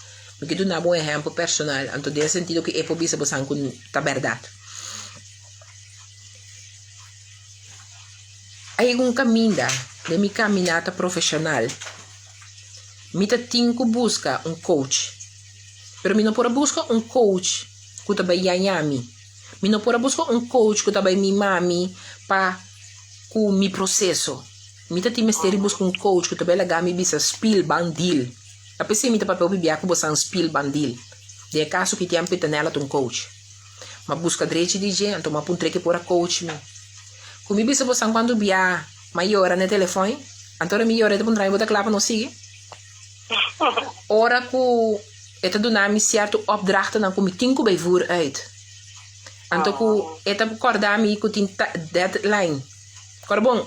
Mi ke duna bo un ehèmpel personal, anto den e sentido ku e por bisa bo san ku ta bèrdat. A yega un kaminda den mi kaminata profeshonal, mi ta tin ku buska un coach, pero mi no por a buska un coach ku ta bai yaña mi. Mi no por a buska un coach ku ta bai mima mi pa ku mi proseso. Mi ta tin mester di buska un coach ku ta bai laga mi bisa spil ban deal. Ta p'esei mi ta papia hopi bia ku bosan spil ban deal. Den e kaso ki tiempo Pitanella ta un coach. M'a buska drechi di dje anto m'a puntr'é ke por a coach mi. Ku mi bisa bosan kuantu bia m'a yora na e telefòn, anto ora mi yora e ta puntra mi bo ta kla pa nos sigui? Ora ku e ta duna mi sierto opdrachtennan ku mi tin ku bai voer uit. Anto ku e ta kòrda mi ku tin deadline. Kòrda bon,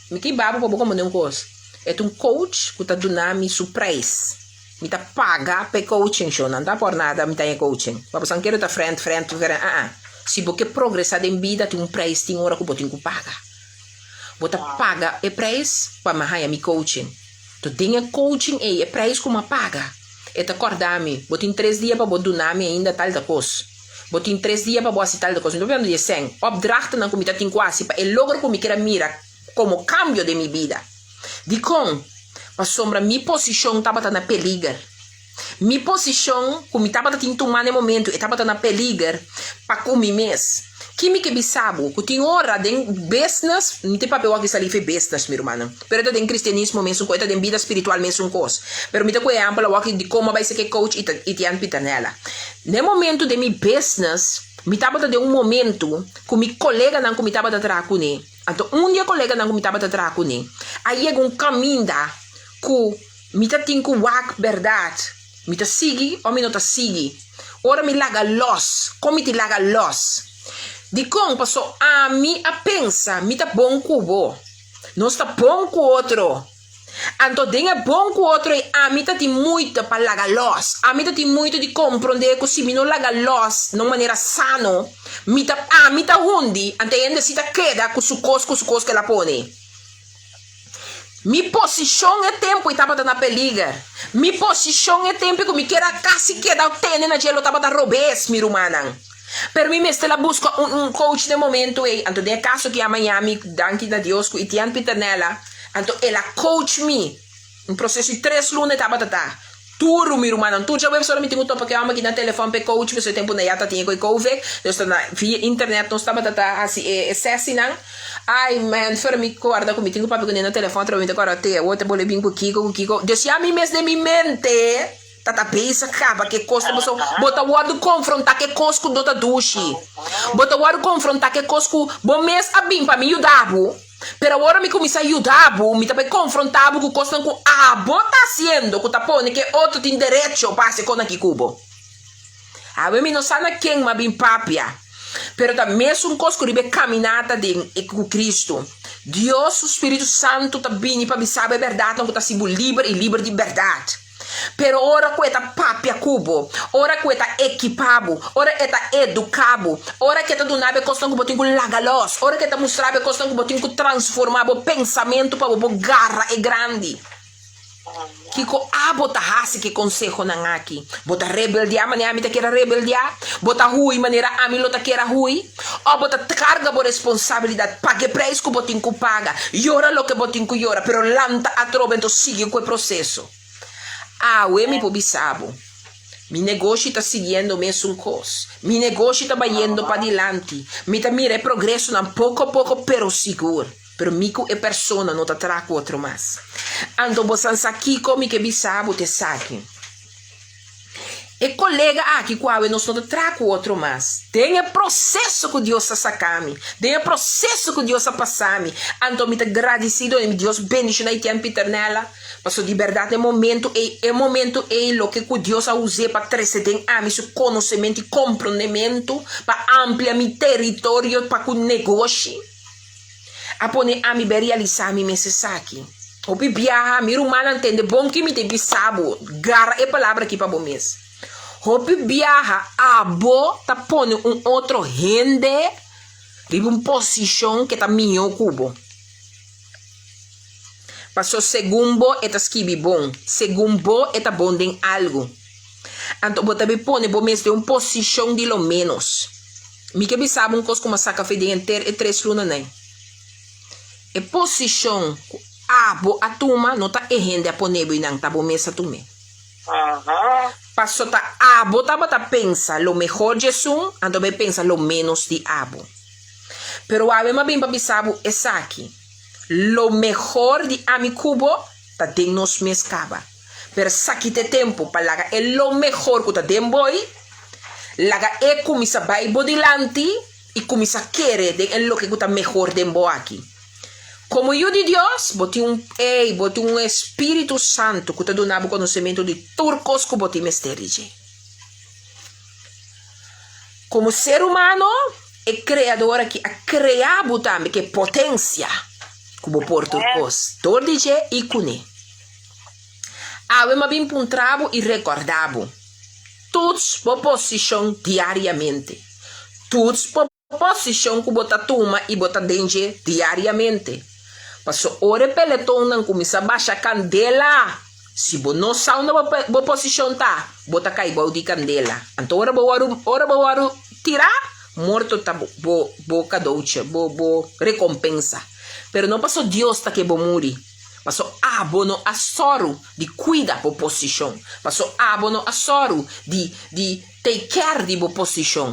mi ke babo pa bo komprende un kos. E ta un coach ku ta duna mi su prijs. Mi ta paga pa e coaching sho. Nan ta por nada mi ta haña coaching. Pa bo san kere ta friend, friend, friend. Aa. Si bo ke progresá den bida tin un prijs, tin ora ku bo tin ku paga. Bo ta paga e prijs pa mi haña mi coaching. To den e coaching ei, e prijs ku mi a paga, e ta kòrda mi, bo tin tres dia pa bo duna mi ainda tal ta kos. Bo tin tres dia pa bo hasi tal ta kos. Mi ta papia di e sèn, opdrachtennan ku mi ta tin ku hasi pa e logro ku mi kier a mira komo kambio den mi bida. Dikon? Pasobra mi posishon tabata na peliger. Mi posishon ku mi tabata tin tuma na e momentu e tabata na peliger pa ku mi mes. Ki mi ke bisa bo? Ku tin ora den business, mi ta papia wak di sali fe business mi rumannan, pero e ta den kristianismo mesun kos, e ta den bida spiritual mesun kos. Pero mi ta ku ehèmpel awor di kon a bai seke coach Itienne Pitanella. Na e momentu den mi business, mi tabata den un momentu ku mi koleganan ku mi tabata traha kuné, anto un di e koleganan ku mi tabata traha kuné a yega un kaminda ku Mi ta tin ku wak bèrdat. Mi ta sigui o mi no ta sigui? Ora mi laga lòs, kon mi tin laga lòs? Dikon? Paso ami a pensa mi ta bon ku bo. Nos ta bon ku otro. Anto den e bon ku otro ei ami ta tin muita pa laga lòs. Ami ta tin muita di komprondé ku si mi no laga lòs na un manera sano, mi ta ami ta hundi, anto e hende si ta keda ku su kos ku su kos ku el a pone. Mi posishon e tempu ei tabata na peliger. Mi posishon e tempu ei ku mi kier a kasi keda tene na dje lo tabata robes, mi rumannan. Pero mi mester a buska un un coach den momento ei. Anto den e kaso ki a Miami, danki na Dios ku Etienne Pieternella, anto el a coach mi. Un proseso di tres luna e tabata ta. Duru mi rumannan, tur djaweps ora mi tin ku topa ku e hòmber ki na telefòn pa e coach, pasobra e tempu na ya ta tin e ku e covid, nos ta na via internet nos tabata ta hasi e e sesinan. Ai man, fuera mi kòrda ku mi tin ku papia kuné na telefòn atrobe mi ta kòrda te awor ta bolbe bin ku kiko ku kiko. Dus ya mi mes den mi mente ta ta bezig kaba ku e kos pasobra bo ta wòrdu konfrontá ku e kos ku no ta dushi. Bo ta wòrdu konfrontá ku e kos ku bo mes a bin pa mi yuda bo. Pero awor mi kuminsá yuda bo, mi ta bai konfrontá bo ku kosnan ku abo ta hasiendo ku ta pone ku e otro tin derecho pa hasi e kosnan aki ku bo. Awe mi no sa na ken mi a bin papia, pero ta mesun kos ku riba e kaminata den e ku Kristu. Dios su Spiritu Santu ta bini pa bisa bo e bèrdatnan ku ta hasi bo liber i liber di bèrdat. Pero ora ku e ta papia ku bo, ora ku e ta ekipá bo, ora e ta eduká bo, ora ku e ta duna bo e kosnan ku bo tin ku laga lòs, ora ku e ta mustra bo e kosnan ku bo tin ku transformá bo pensamentu pa bo por gara e grandi. Kiko abo ta hasi ku e konsehonan aki? Bo ta rebeldiá manera ami ta kier a rebeldiá? Bo ta hui manera ami lo ta kier a hui? Òf bo ta karga bo responsabilidat, paga e preis ku bo tin ku paga, yora loke bo tin ku yora, pero lanta atrobe enton sigui ku e proseso? Awe mi por bisa bo, mi negoshi ta siguiendo mesun kos. Mi negoshi ta bayendo padilanti. Mi ta mira e progresonan poko poko pero sigur. Pero mi ku e persona no ta traha ku otro mas. Anto bo san sa kiko mi ke bisa bo ta esaki. E kolega aki ku awe nos no ta traha ku otro mas. Den e proseso ku Dios a saka mi, den e proseso ku Dios a pasa mi, anto mi ta gradisido i Dios bendishona Etienne Pieternella, pasobra di bèrdat e momento ei, e momento ei loke ku Dios a us'é pa trese den ami su konosementu i komprondementu pa amplia mi teritorio pa ku negoshi. A pone ami bai realisá mi mes esaki. Hopi biaha mi rumannan tende bon ki mi ta bisa bo, gara e palabra aki pa bo mes. Hopi biaha abo ta pone un otro hende riba un posishon ke ta mihó ku bo. Paso segun bo e ta skibi bon, segun bo e ta bon den algu. Anto bo ta bai pone bo mes den un posishon di lo ménos. Mi ke bisa bo un kos ku mi a saka fe den henter e tres lunanan. E posishon ku abo a tuma no ta e hende a pone bo einan, ta bo mes a tum'é. Paso ta abo tabata pensa lo mehor dje esun, anto bai pensa lo ménos di abo. Pero awe mi a bin pa bisa bo esaki, lo mehor di ami ku bo ta den nos mes kaba. Pero esaki ta e tempu pa laga e lo mehor ku ta den bo ei, laga e kuminsá bai bo dilanti i kuminsá kere den e loke ku ta mehor den bo aki. Komo yu di Dios, bo tin un, ei, bo tin un Espíritu Santu ku ta duna bo konosementu di tur kos ku bo tin mester di dje. Komo ser humano, e Kreador aki a krea bo tambe ku e potensia ku bo por tur kos dor di dje i kuné. Awe m'a bin puntra bo i rekòrdá bo, Tuts bo posishon diariamente. Tuts bo posishon ku bo ta tuma i bo ta den dje diariamente. Paso ora e peletonnan kuminsá basha kandela, si bo no sa unda bo bo posishon ta, bo ta kai bou di kandela. Anto ora bo wòrdu ora bo wòrdu tirá, morto ta bo bo bo kadouche, bo bo rekompensa. Pero no paso Dios ta ke bo muri. Paso abo no a sòru di kuida bo posishon. Paso abo no a sòru di di take care di bo posishon.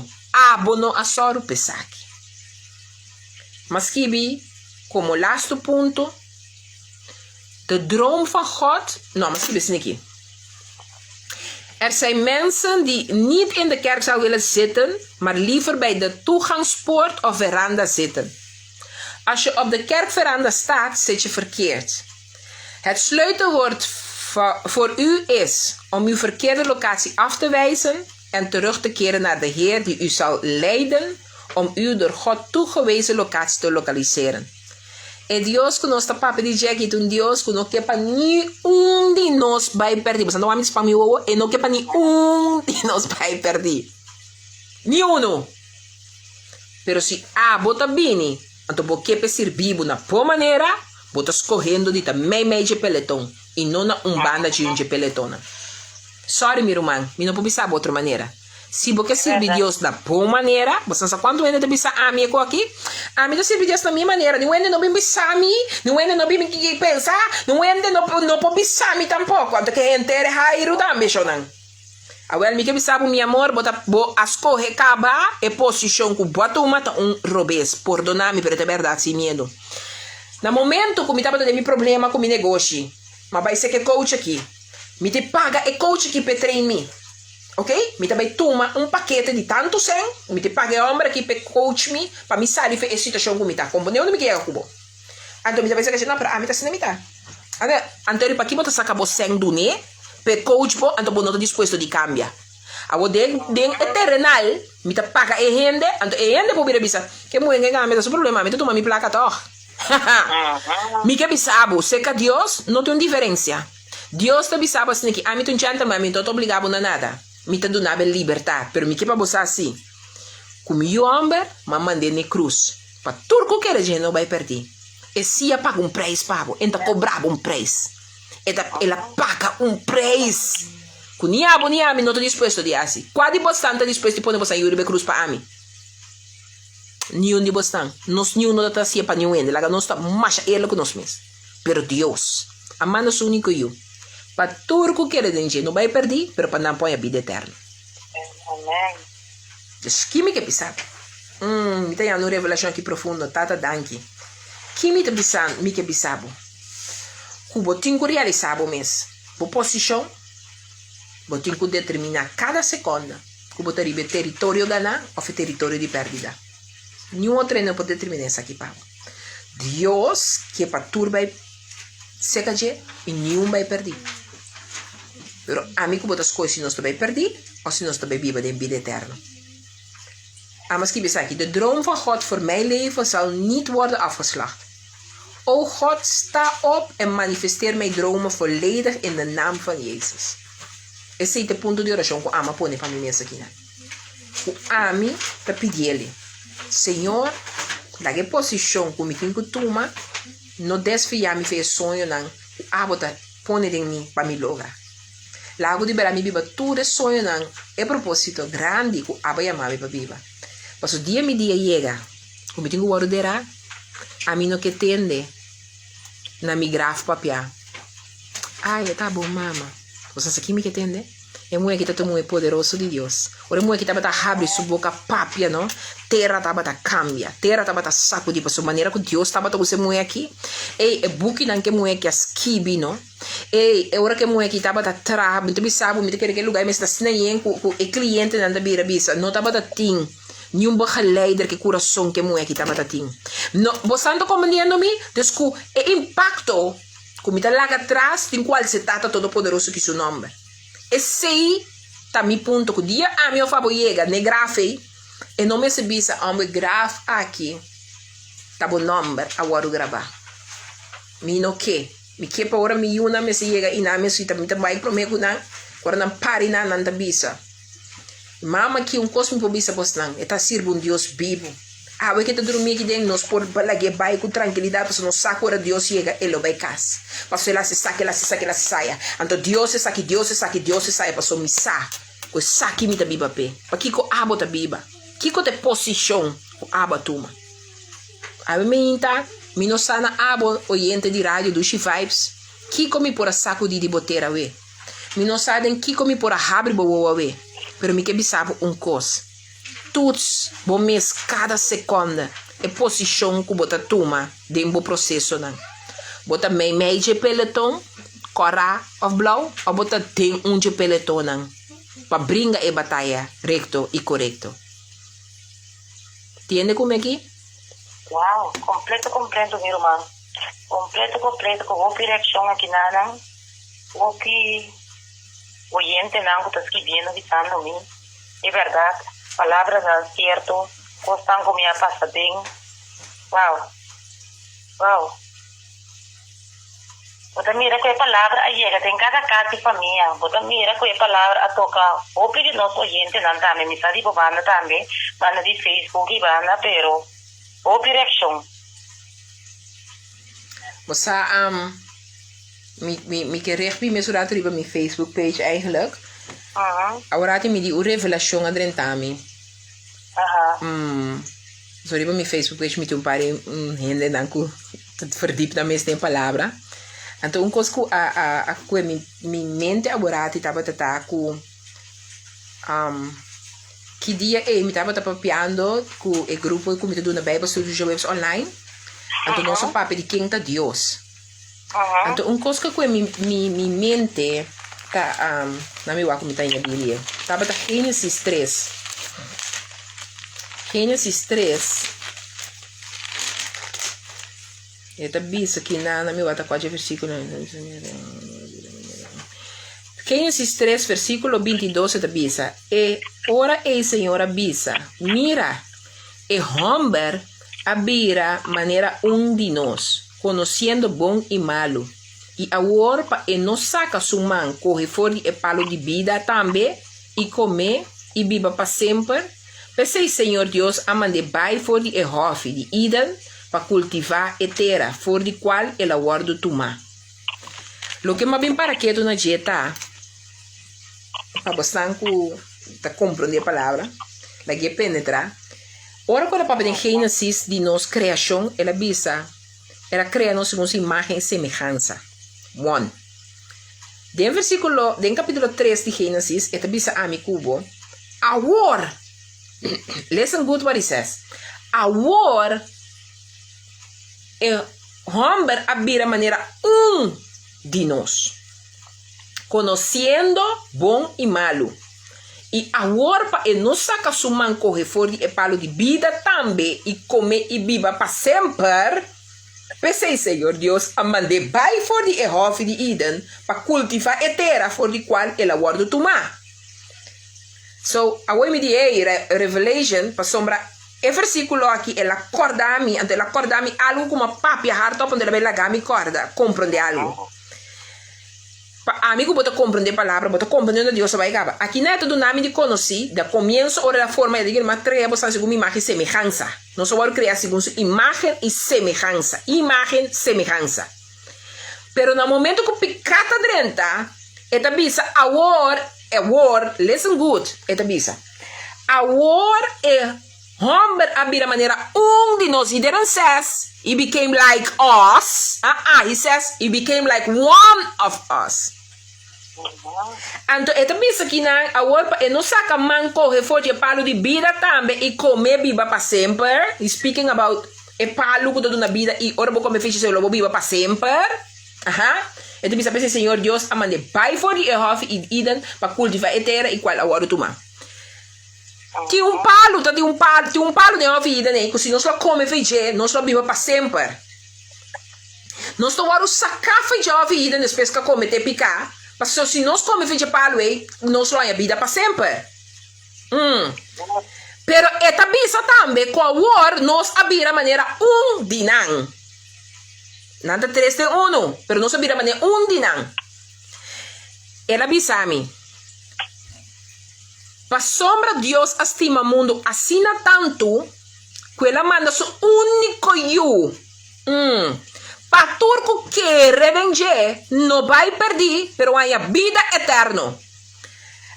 Abo no a sòru pa esaki. M'a skibi komo lastu punto, De droom van God, no, m'a skibi esaki aki. Er zijn mensen die niet in de kerkzaal willen zitten, maar liever bij de toegangspoort of veranda zitten. Als je op de kerkveranda staat, zit je verkeerd. Het sleutelwoord voor u is om uw verkeerde locatie af te wijzen en terug te keren naar de Heer die u zal leiden om uw door God toegewezen locatie te lokaliseren. E Dios ku nos ta papia di dje aki ta un Dios ku no ke pa ni un di nos bai pèrdí. Bo sa no wak mi span mi wowo? E no ke pa ni un di nos bai pèrdí. Ni unu. Pero si abo ta bini, anto bo ke p'e sirbi bo na bo manera, bo ta skohendo di ta meimei dje peleton i no na un banda dje un dje peletonnan. Sorry mi ruman, mi no por bisa bo otro manera. Si bo ke sirbi Dios na bo manera, bo sa kuantu hende ta bisa ami e koki? Ami ta sirbi Dios na mi manera, niun hende no bin bisa mi, niun hende no bin pensa, niun hende no no por bisa mi tampoko. Anto ke henter e hairu tambe shownan. Awel mi ke bisa bo mi amor, bo ta bo a skohe kaba e posishon ku bo a tuma ta un robes. Pordona mi pero ta bèrdat sin miedu. Na momento ku mi tabata den mi problema ku mi negoshi, m'a bai seka e coach aki. Mi te paga e coach aki p'e train mi. Ok, mi ta bai tuma un pakete di tantu sèn, mi te paga e hòmber aki p'e coach mi pa mi sali for e situashon ku mi ta. Komprendé unda mi ke yega ku bo? Anto mi ta pensa no, pero ami ta asina mi ta. Anto, anto pa ki bo ta saka bo sèn dun'é p'e coach bo, anto bo no ta dispuesto di kambia. Awor den den e terenal mi ta paga e hende, anto e hende por bira bisa, ke muhé ke kambia ta su problema, ami ta tuma mi plaka tòg. Mi ke bisa bo, serka Dios no tin un diferensia. Dios ta bisa bo asina ki ami ta un gentleman, mi no ta obliga bo na nada. Mi ta duna bo e libertat, pero mi ke pa bo sa si, ku mi yu hòmber m'a mand'é n'e krus, pa tur ku kere dje no bai pèrdí. E si a paga un preis pa bo, e ta kobra bo un preis. E ta, el a paga un preis ku ni abo ni ami no ta dispuesto di hasi. Kua di bosnan ta dispuesto di pone bosan yu riba e krus pa ami? Niun di bosnan. Nos niun no ta hasié pa niun hende. Laga nos ta masha eerlijk ku nos mes. Pero Dios a manda su úniko Yu pa tur ku kere den dje no bai pèrdí, pero pa nan por haña bida eterno. Amen. Dus ki mi ke bisa bo? Mm, mi ta hañando un revelashon aki profundo. Tata, danki. Ki mi ta bisa, mi ke bisa bo? Ku bo tin ku realisá bo mes, bo posishon, bo tin ku determiná kada sekonda ku bo ta riba e teritorio ganá òf e teritorio di pèrdida. Niun otro hende no por determiná esaki pa bo. Dios ke pa tur bai seka dje i niun bai pèrdí. Pero ami ku bo ta skohe si nos ta bai pèrdí òf si nos ta bai biba den bida eterno. Amo a skibi esaki, De droom van God voor mijn leven zal niet worden afgeslacht. O God, sta op en manifesteer mijn dromen volledig in de naam van Jezus. Esei ta e punto di orashon ku amo a pone pa mi mes akinan. Ku ami ta pidiel, Señor, laga e posishon ku mi tin ku tuma no desviá mi for e soñonan ku abo ta pone den mi pa mi logra. Laga ku di bèrdat mi biba tur e soñonan, e propósito grandi ku abo a yama mi pa biba. Pasobra dia mi dia yega ku mi tin ku wòrdu derá, ami no ke tende na mi graf papia, Ai, e ta bo mama. Bo sa sa ki mi ke tende? E muhé aki ta ta un muhé poderoso di Dios. Ora e muhé aki tabata habri su boka papia, no, tera tabata kambia, tera tabata sakudí pasobra manera ku Dios tabata usa e muhé aki. Ei, e bukinan ku e muhé aki a skibi, no, ei, e ora ku e muhé aki tabata traha, mi ta bisa bo, mi ta kere ku e lugá ei mester ta asina yen ku ku e klientenan ta bira bisa, no tabata tin niun begeleider ku e kurason ku e muhé aki tabata tin. No, bo san ta komprendiendo mi? Dus ku e impakto. Ku mi ta laga tras tin ku alse Tata Todopoderoso ki su nòmber. Esei ta mi punto ku dia ami òf abo yega n'e graf ei, e no mester bisa, Òmber graf aki ta bo nòmber a wòrdu grabá. Mi no ke. Mi ke pa ora mi yunan mester yega i nan mester mi ta bai promé ku nan, ora nan pari nan, nan ta bisa, Mama ki un kos mi por bisa bosnan, e ta sirbi un Dios bibu. Awe ke ta drumi aki den, nos por lag'é bai ku trankilidat pasobra nos sa ku ora Dios yega e lo bai kas. Pasobra el a hasi esaki, el a hasi esaki, el a hasi esaya. Anto Dios esaki, Dios esaki, Dios esaya pasobra mi sa ku esaki mi ta biba p'e. Pakiko abo ta biba? Kiko ta e posishon ku abo a tuma? Awe meinta, mi no sa na abo, oyente di Radio Dushi Vibes, kiko mi por a sakudí di bo tera awe. Mi no sa den kiko mi por a habri bo wowo awe, pero mi ke bisa bo un kos, Tuts bo mes kada sekonde e posishon ku bo ta tuma den bo prosesonan. Bo ta meimei dje peleton, kòrá òf blou, òf bo ta den un dje peletonnan pa bringa e bataya rekto i korekto? Tiende ku mi aki? Wow, kompleto kompleto mi ruman. Kompleto kompleto ku hopi reakshon aki nanan. Hopi oyentenan ku ta skibiendo bisando mi e bèrdat, palabranan sierto, kosnan ku mi a pasa den. Wow! Wow. Bo ta mira ku e palabra a yega den kada kas di famia. Bo ta mira ku e palabra a toka hopi di nos oyentenan tambe. Mi sa di bo banda tambe, banda di Facebook i banda, pero hopi reakshon. Bo sa, um, mi, mi, mi ke recht mi mes un rato riba mi Facebook page eigenlijk. Awor mi di un revelashon a drenta mi. Mm. So riba mi Facebook page mi tin un par di hendenan ku ta verdiep nan mes den palabra. Anto un kos ku a a a kue mi mi mente aborati tabata ta ku ki dia ei mi tabata papiando ku e grupo ku mi ta duna Bijbelstudie djaweps online. Anto nos a papia di ken ta Dios. Anto un kos ku a kue mi mi mi mente ta na mi wak ku mi ta ña Biblia tabata Génesis tres. Génesis tres e ta bisa kina na mi wak ta kua dje versíkulo. Génesis tres versíkulo 22 e ta bisa, E ora ei Señor a bisa, Mira, e hòmber a bira manera un di nos. konosiendo bon i malu, i awor pa e no saka su man kohe for di e palu di bida tambe i kom'é i biba pa semper, p'esei Señor Dios a mand'é bai for di e hòfi di Eden pa kultivá e tera for di kual el a wòrdu tumá. Loke m'a bin para ketu na dje ta, pa bosnan ku ta komprondé e palabra, lag'é penetrá. Ora ku el a papia den Génesis di nos kreashon, el a bisa, El a krea nos segun su imágen i semehansa. One. Den versíkulo, den kapítulo tres di Génesis, e ta bisa ami ku bo, Awor, listen good what he says, awor e hòmber a bira manera un di nos. Konosiendo bon i malu. I awor pa e no saka su man kohe for di e palu di bida tambe i kome i biba pa semper, p'esei Señor Dios a mand'é bai for di e hòfi di Eden pa kultivá e tera for di kual el a wòrdu tumá. So, awor mi di, Hey, Revelation, pasobra e versíkulo aki el a kòrda mi, anto el a kòrda mi algu ku mi a papia hardop, anto el a bai laga mi kòrda, komprondé algu. Pa ami ku bo ta komprondé palabra, bo ta komprondé unda Dios a bai kaba. Aki nan e ta duna mi di konosí, da komienso ora el a forma e di ma krea bosan segun mi imágen i semehansa. Nos a wòrdu kreá segun su imágen i semehansa. Imágen, semehansa. Pero na momento ku piká ta drenta, e ta bisa, Awor, awor, listen good, e ta bisa, awor e. Homber a bira manera un di nos, he didn't says he became like us, ah ah, he says he became like one of us. Anto e ta bisa kinan awor pa e no saka man kohe for di e palu di bida tambe i kome biba pa semper, he's speaking about e palu ku ta duna bida i ora bo kome fishi esei lo bo biba pa semper, aha, e ta bisa p'esei Señor Dios a mand'é bai for di e hòfi i Eden pa kultivá e tera i kual a wòrdu tumá. Tin un palu, ta tin un palu, tin un palu den nos vida nei ku si nos lo kome for dje, nos lo biba pa semper. Nos ta wòrdu saká for dje nos vida despues ku a kometé piká, pasobra si nos kome for dje palu ei, nos lo haña bida pa semper. Mm. Pero e ta bisa tambe ku awor nos a bira manera un di nan. Nan ta tres den unu, pero nos a bira manera un di nan. El a bisa mi. Pasobra Dios a stima mundu asina tantu ku el a manda su úniko Yu, pa tur ku kere den dje no bai pèrdí pero haña bida eterno.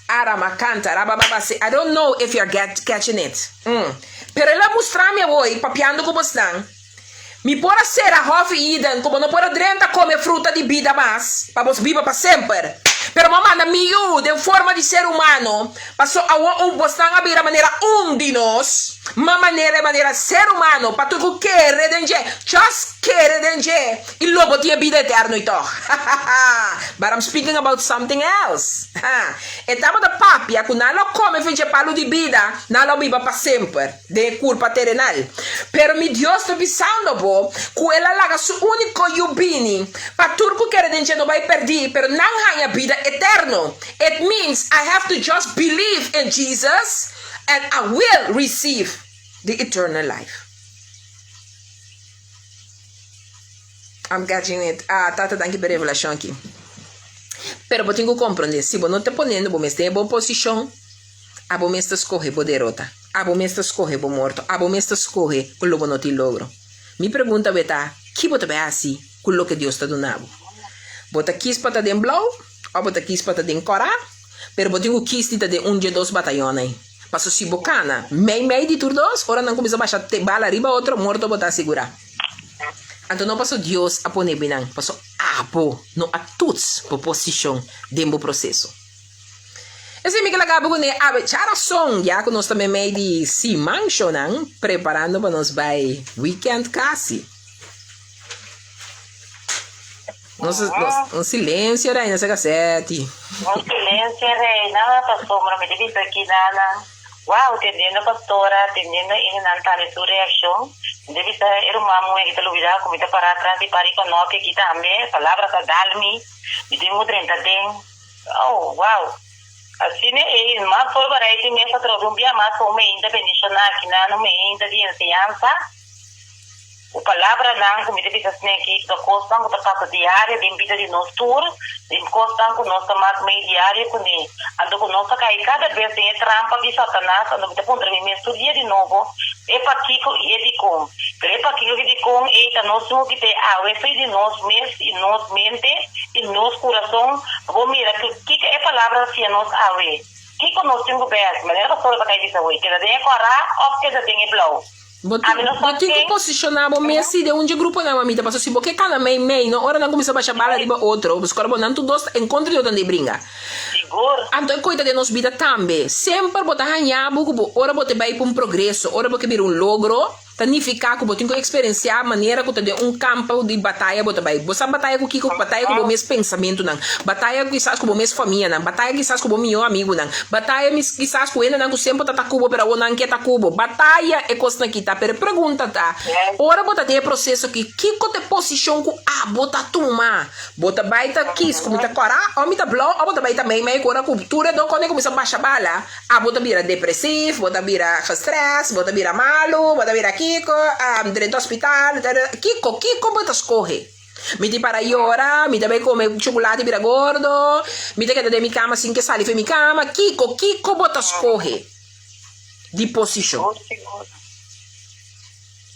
Aramakanta rabababasi, I don't know if you're get catching it. Pero el a mustra mi awor, papiando ku bosnan, Mi por a sera hòfi Eden ku bo no por a drenta kome fruta di bida mas, pa bos biba pa semper. Pero bo a manda mi Yu den forma di ser humano, paso awor un bosnan a bira manera un di nos, ma manera e manera ser humano, pa tur ku kere den dje, just kere den dje, i lo bo tin e bida eterno i tòg. Hahaha! But I'm speaking about something else. Ha! E tabata papia ku nan lo kome fin dje palu di bida, nan lo biba pa semper. Den e kurpa terenal. Pero mi Dios ta bisando bo ku El a laga Su úniko Yu bini, pa tur ku kere den dje no bai pèrdí, pero nan haña bida eterno. It means I have to just believe in Jesus and I will receive the eternal life. I'm catching it. Ah, tata, danki pa e revelashon aki. Pero bo tin ku komprondé, si bo no ta poniendo bo mes den e bon posishon, abo mes ta skohe bo derota, abo mes ta skohe bo morto, abo mes ta skohe ku lo bo no tin logro. Mi pregunta bo e ta, ki bo ta bai hasi ku loke Dios ta duna bo? Bo ta kis pa ta den blou òf bo ta kis pa ta den kòrá? Pero bo tin ku kis di ta den un dje dos batayon ei. Paso si bo kana mei mei di tur dos, ora nan kuminsá basha bala riba otro, morto bo ta asigurá. Anto no paso Dios a pone binan, paso abo no a tuts bo posishon den bo proseso. Esei mi ke laga bo kuné awe djarason, ya ku nos ta meimei di siman shownan, preparando pa nos bai weekend kasi. Nos, nos, un silencio reina sa kaseti. Un silencio reina, pasobra mi ta bisa aki nana. Wow, tendiendo pastora, tendiendo innan tambe su reaccion, mi ta bisa e ruman muhe aki ta lubida cu mi ta para atras di pari panopi aki tambe, palabra ta dal mi, mi tin cu drenta den. Oh, wow. Asina ei, mas voorbereid di mes atrobe un bia mas pa un meinta bendiciona aki nan, un meinta di enseñansa. Ku palabranan ku mi ta bisa sneki ta kosnan ku ta pasa diario den bida di nos tur, den kosnan ku nos ta mak mei diario kuné. Anto ku nos ta kai kada bes den e trampa di Satanas, anto mi ta puntra mi mes tur dia di nobo, e pakiko i e dikon. Pero e pakiko i dikon ei ta nos tin ku kita e awe fei di nos mes i nos mente i nos kurason pa bo mira ku kiko e palabra ta siña nos awe. Kiko nos tin ku bes? Manera pastor ta kai bisa awor, keda den e kòrá òf keda den e blou? Bo tin, bo tin ku posishoná bo mes si den un dje gruponan, mamita, pasobra si bo ke kana mei mei, no ora nan kuminsá basha bala riba otro, pasobra bo nan tur dos ta en kontra di otro nan di bringa. Anto e koita den nos bida tambe. Semper bo ta haña bo ku bo ora bo te bai pa un progreso, ora bo ke bira un logro, ta nifiká ku bo tin ku eksperensiá manera ku ta den un kampo di bataya bo ta bai. Bo sa bataya ku kiko? Bataya ku bo mes pensamentunan, bataya kisas ku bo mes famianan, bataya kisas ku bo mihó amigunan, bataya kisas ku hendenan ku semper ta ta ku bo pero awor nan ke ta ku bo. Bataya e kosnan aki ta. Pero e pregunta ta, ora bo ta den e proseso aki, kiko ta e posishon ku abo ta tuma? Bo ta bai ta kis ku mi ta kòrá òf mi ta blou òf bo ta bai ta mei mei ku ora ku tur e do kòne kuminsá basha bala? Ah bo ta bira depresief, bo ta bira gestress, bo ta bira malu, bo ta bira kiko, drenta hospital, kiko, kiko bo ta skohe? Mi tin para yora, mi ta bai kome chocolate bira gordo, mi ta keda den mi kama sin ke sali fen mi kama, kiko, kiko bo ta skohe di posishon? Sigur, sigur.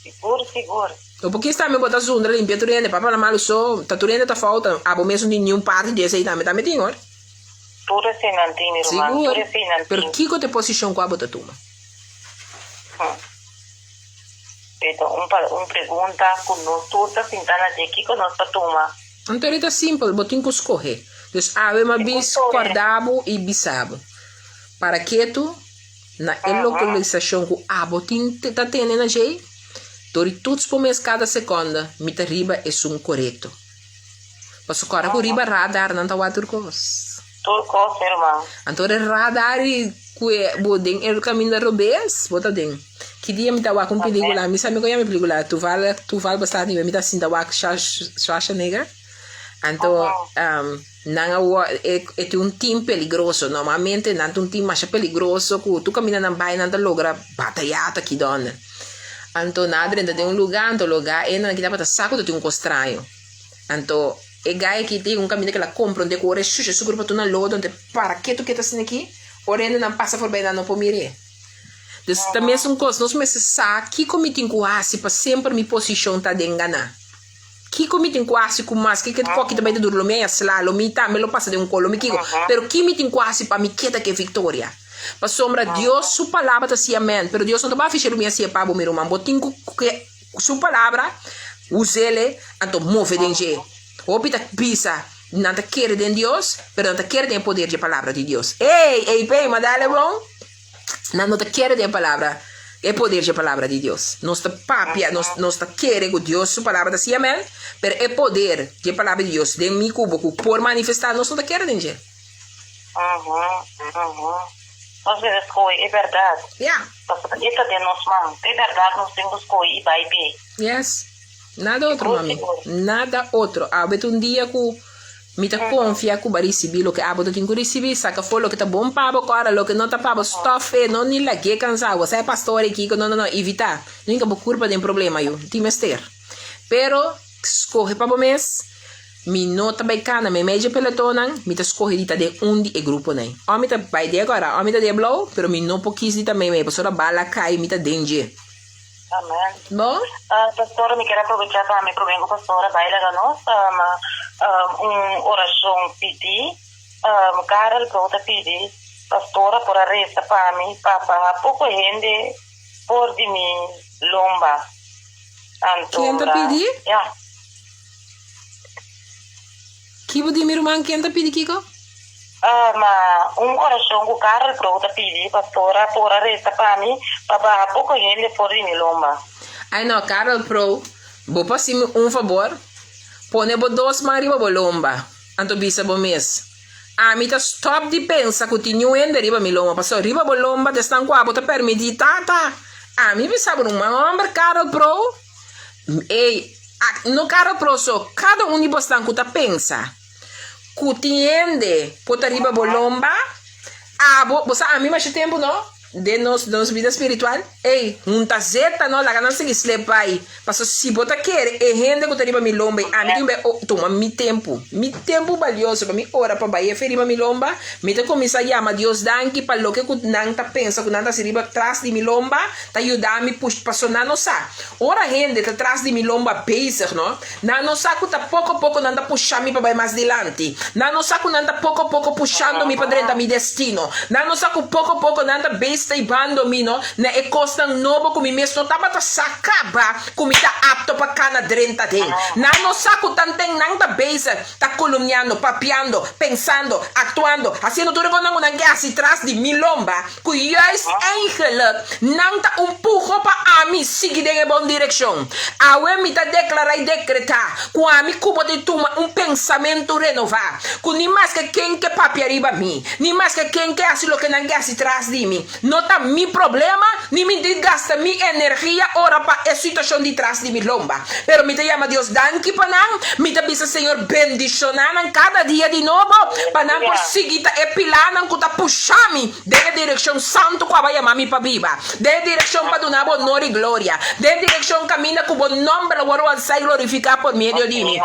Sigur, sigur. Bo por kis tambe bo ta zundra limpia tur hende, papia na malu so, ta tur hende ta fouta, abo mes no tin niun parti di esei tambe, tambe tin hoor. Tur eseinan tin, mi ruman, Sigur. tur eseinan Pero tin. kiko ta e posishon ku abo ta tuma? E ta un pa un pregunta ku nos tur ta sinta na dje, kiko nos ta tuma? Anto e ta simpel, bo tin ku skohe. Dus awe mi a Tin ku bis skohe. kòrda bo i bisa bo, para ketu na e lokalisashon ku abo tin ta tene na dje, dor i tuts bo mes kada sekonda mi ta riba esun korekto. Pasobra kòrda ku riba radar nan ta wak tur kos. Tur kos, mi ruman. Anto ora e radar i ku e bo den e kaminda robes, bo ta den. Ki dia mi ta wak un pelikula, mi sa mi ku yama e pelikula, Tuval, Tuval basta nivel, mi ta sinta wak Schwarzenegger. Anto nan a wor, e e tin un team peligroso, normalmente nan ta un team masha peligroso ku tur kaminda nan bai nan ta logra bataya ta ki dònde. Anto nan a drenta den un lugá, anto lugá e nan kita tabata sa ku ta tin un kos straño. Anto e gai aki tin un kaminda ku el a komprondé ku ora e shusha su kurpa tur na lodo, anto e para ketu ketu asina aki, ora hendenan pasa forbei nan no por mir'é. Dus ta mesun kos, nos mester sa kiko mi tin ku hasi pa semper mi posishon ta den ganá. Kiko mi tin ku hasi ku maske ke koki ta bai ta duru, lo mi haña sla, lo mi tambe lo pasa den un kos, lo mi kiko, pero ki mi tin ku hasi pa mi keda ku e viktoria? Pasobra Dios su palabra ta si amèn, pero Dios no ta bai afish'é lo mi hasié pa bo, mi ruman, bo tin ku Su palabra, us'ele, anto move den dje. Hopi ta bisa nan ta kere den Dios, pero nan ta kere den e poder dje palabra di Dios. Ey, ey pey, ma dale bon. Nan no ta kere den e palabra, e poder dje palabra di Dios. Nos ta papia, nos, nos ta kere ku Dios su palabra ta si amen, pero e poder dje palabra di Dios den mi ku bo ku por manifestá, nos no ta kere den dje. Nos mester skohe e bèrdat. Ya. Pasobra e ta den nos man. E bèrdat nos tin ku skohe i bai p'e. Yes. Nada otro, Sigur, mami. sigur. Nada otro. Awe ta un dia ku mi ta konfia ku bo a risibí loke abo ta tin ku risibí. Saka afó loke ta bon pa bo, kòrda loke no ta pa bo, stòf e, no ni lag'é kansá. Bo sa e pastor ei kiko? No, no, no, evitá. No hinka bo kurpa den problema, yu. Tin mester. Pero. Skohe pa bo mes, Mi no ta bai kana meimei dje pelotonnan, mi ta skohe di ta den un di e gruponan. Ò mi ta bai den e kòrá, ò mi ta den e blou, pero mi no por kis di ta meimei, pasobra bala kai mi ta den dje. Amen. Bo? Pastora, mi kier aprovecha tambe prome ku pastora bai laga nos un orashon pidi. Karel Pro ta pidi pastora por a resa pa mi pa baha poko hende for di mi lomba. Anto Ken ta pidi? Ya. Ki bo di mi ruman ken ta pidi kiko? Ma un orashon ku Karel Pro ta pidi pastora por a resa pa mi pa baha poko hende for di mi lomba. Ai no Karel Pro, bo por hasi mi un fabor? Pone bo dos man riba bo lomba, anto bisa bo mes, Ami ta stop di pensa ku tin niun hende riba mi lomba, pasobra riba bo lomba ta esnan ku abo ta permití tata. Ami bisa bo ruman homber Karel Pro, Ey, no Karel Pro so, kada un di bosnan ku ta pensa ku tin hende por ta riba bo lomba, abo, bo sa ami masha tempu no, den nos nos bida spiritual, ey, hunta zeta no, laga nan sigui slep bai, paso si bo ta kere e hende ku ta riba mi lomba ey, ami tin bai tuma mi tempu, mi tempu balioso pa mi ora pa bai efe riba mi lomba, mi ta kuminsá yama Dios danki pa loke ku nan ta pensa ku nan ta hasi riba tras di mi lomba, ta yuda mi push, paso nan no sa. Ora hende ta tras di mi lomba bezig, no, nan no sa ku ta poko poko nan ta pusha mi pa bai mas dilanti. Nan no sa ku nan ta poko poko pushando mi pa drenta mi destino. Nan no sa ku poko poko nan ta bezig ta hibando mi, no, na e kosnan nobo ku mi mes no tabata sa kaba ku mi ta apto pa kana drenta den. Nan no sa ku tanten nan ta bezig ta kolumniando, papiando, pensando, aktuando, hasiendo tur e kosnan ku nan ke hasi tras di mi lomba, Ku juist eigenlijk nan ta un puho pa ami sigui den e bon direkshon. Awe mi ta deklará i dekretá ku ami ku bo tin tuma un pensamentu renová, ku ni maske ken ke papia riba mi, ni maske ken ke hasi loke nan ke hasi tras di mi, no ta mi problema, ni mi tin gasta mi energia ora pa e situashon di tras di mi lomba. Pero mi ta yama Dios danki pa nan, mi ta bisa Señor bendishoná nan kada dia di nobo, pa nan por sigui ta e pilánan ku ta pusha mi den e direkshon santu ku aba yama mi pa biba, den e direkshon pa duna bo onor i gloria, den e direkshon kaminda ku bo nòmber lo wòrdu alsá i glorifiká por medio di mi.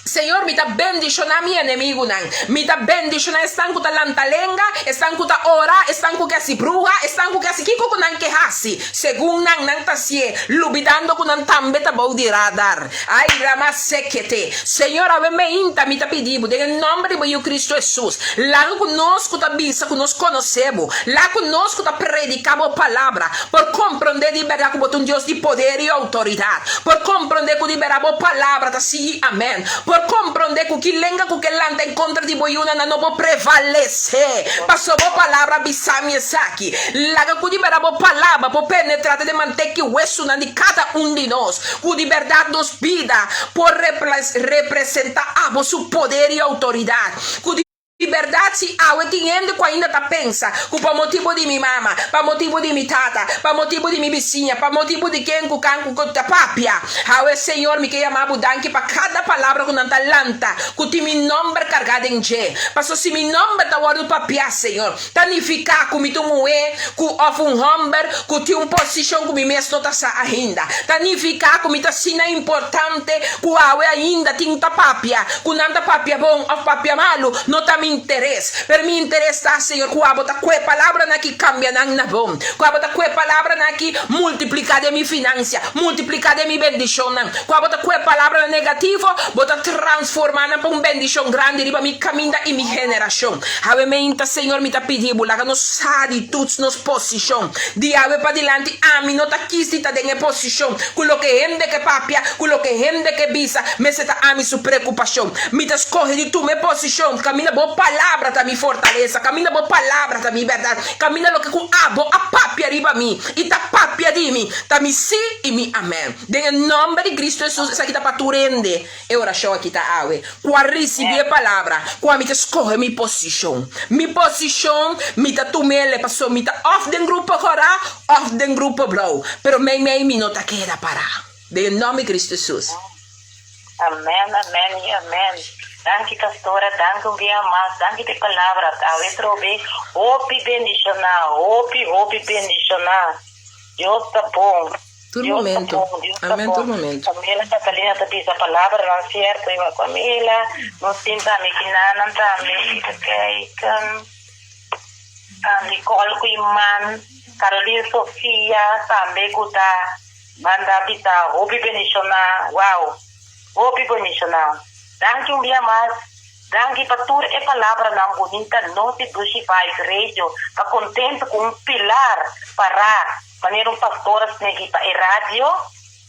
Señor, mi ta bendishoná mi enemigunan. Mi ta bendishoná esnan ku ta lanta lenga, esnan ku ta ora, esnan ku ke hasi bruha, esnan ku ke hasi kiko ku nan ke hasi. Segun nan, nan ta hasié, lubidando ku nan tambe ta bou di radar. Ai, rama sekete. Señor, awe meinta mi ta pidi bo, den e nòmber di bo Yu Kristu Hesus, laga ku nos ku ta bisa ku nos konosé bo, laga ku nos ku ta prediká bo palabra, por komprondé di bèrdat ku bo ta un Dios di poder i outoridat, por komprondé ku di bèrdat bo palabra ta sí i amèn, por komprondé ku ki lenga ku ke lanta en kontra di bo yunan nan no por prevalesé, pasobra bo palabra a bisa mi esaki. Laga ku di bèrdat bo palabra por penetrá te den mantek i wesunan di kada un di nos, ku di bèrdat nos bida por representá abo su poder i outoridat, ku di. Di bèrdat si awe tin hende ku ainda ta pensa ku pa motibu di mi mama, pa motibu di mi tata, pa motibu di mi bisiña, pa motibu di ken ku kan ku ta papia, awe Señor mi ke yama bo danki pa kada palabra ku nan ta lanta ku tin mi nòmber kargá den dje. Pasobra si mi nòmber ta wòrdu papiá, Señor, ta nifiká ku mi ta un muhé ku òf un hòmber ku tin un posishon ku mi mes no ta sa ainda. Ta nifiká ku mi ta asina importante ku awe ainda tin ta papia Ku nan ta papia bon òf papia malu no ta mi interes, pero mi interes ta, Señor, ku abo ta kue palabranan aki kambia nan na bon, ku abo ta kue palabranan aki multipliká den mi finansia, multipliká den mi bendishonnan, ku abo ta kue palabranan negativo, bo ta transformá nan pa un bendishon grandi riba mi kaminda i mi generashon. Awe meinta, Señor, mi ta pidi bo, laga nos sa di tuts nos posishon. Di awe padilanti ami no ta kis di ta den e posishon ku loke hende ke papia, ku loke hende ke bisa, mester ta ami su preokupashon. Mi ta skohe di tuma e posishon kaminda bo palabra ta mi fortalesa, kaminda bo palabra ta mi bèrdat, kaminda loke ku abo a papia riba mi i ta papia di mi ta mi sí i mi amèn. Den e nòmber di Kristu Hesus, esaki ta pa tur hende e orashon aki ta awe, ku a risibí e palabra, ku ami ta skohe mi posishon. Mi posishon mi ta tum'el pasobra mi ta òf den grupo kòrá òf den grupo blou, pero meimei mi no ta keda pará. Den e nòmber di Kristu Hesus. Amen, amen y amen. Danki pastora, danki un bia mas, danki pa e palabra. Awe trobe hopi bendiciona, hopi hopi bendiciona. Dios ta bon. Tur Dios ta momento. bon, Dios ta Amén, tur bon. momento. Camila Catalina ta bisa palabranan cierto y Camila, nos tin tambe kinanan tambe. Even kijken. Nicole Koeiman, Caroline Sofia tambe cu ta manda bisa hopi bendiciona. Wow, hopi bendiciona. Danki un bia mas. Danki pa tur e palabranan bunita nos di Dushi Vibes Radio ta contento cu un pilar para manera un pastor a snegi pa e radio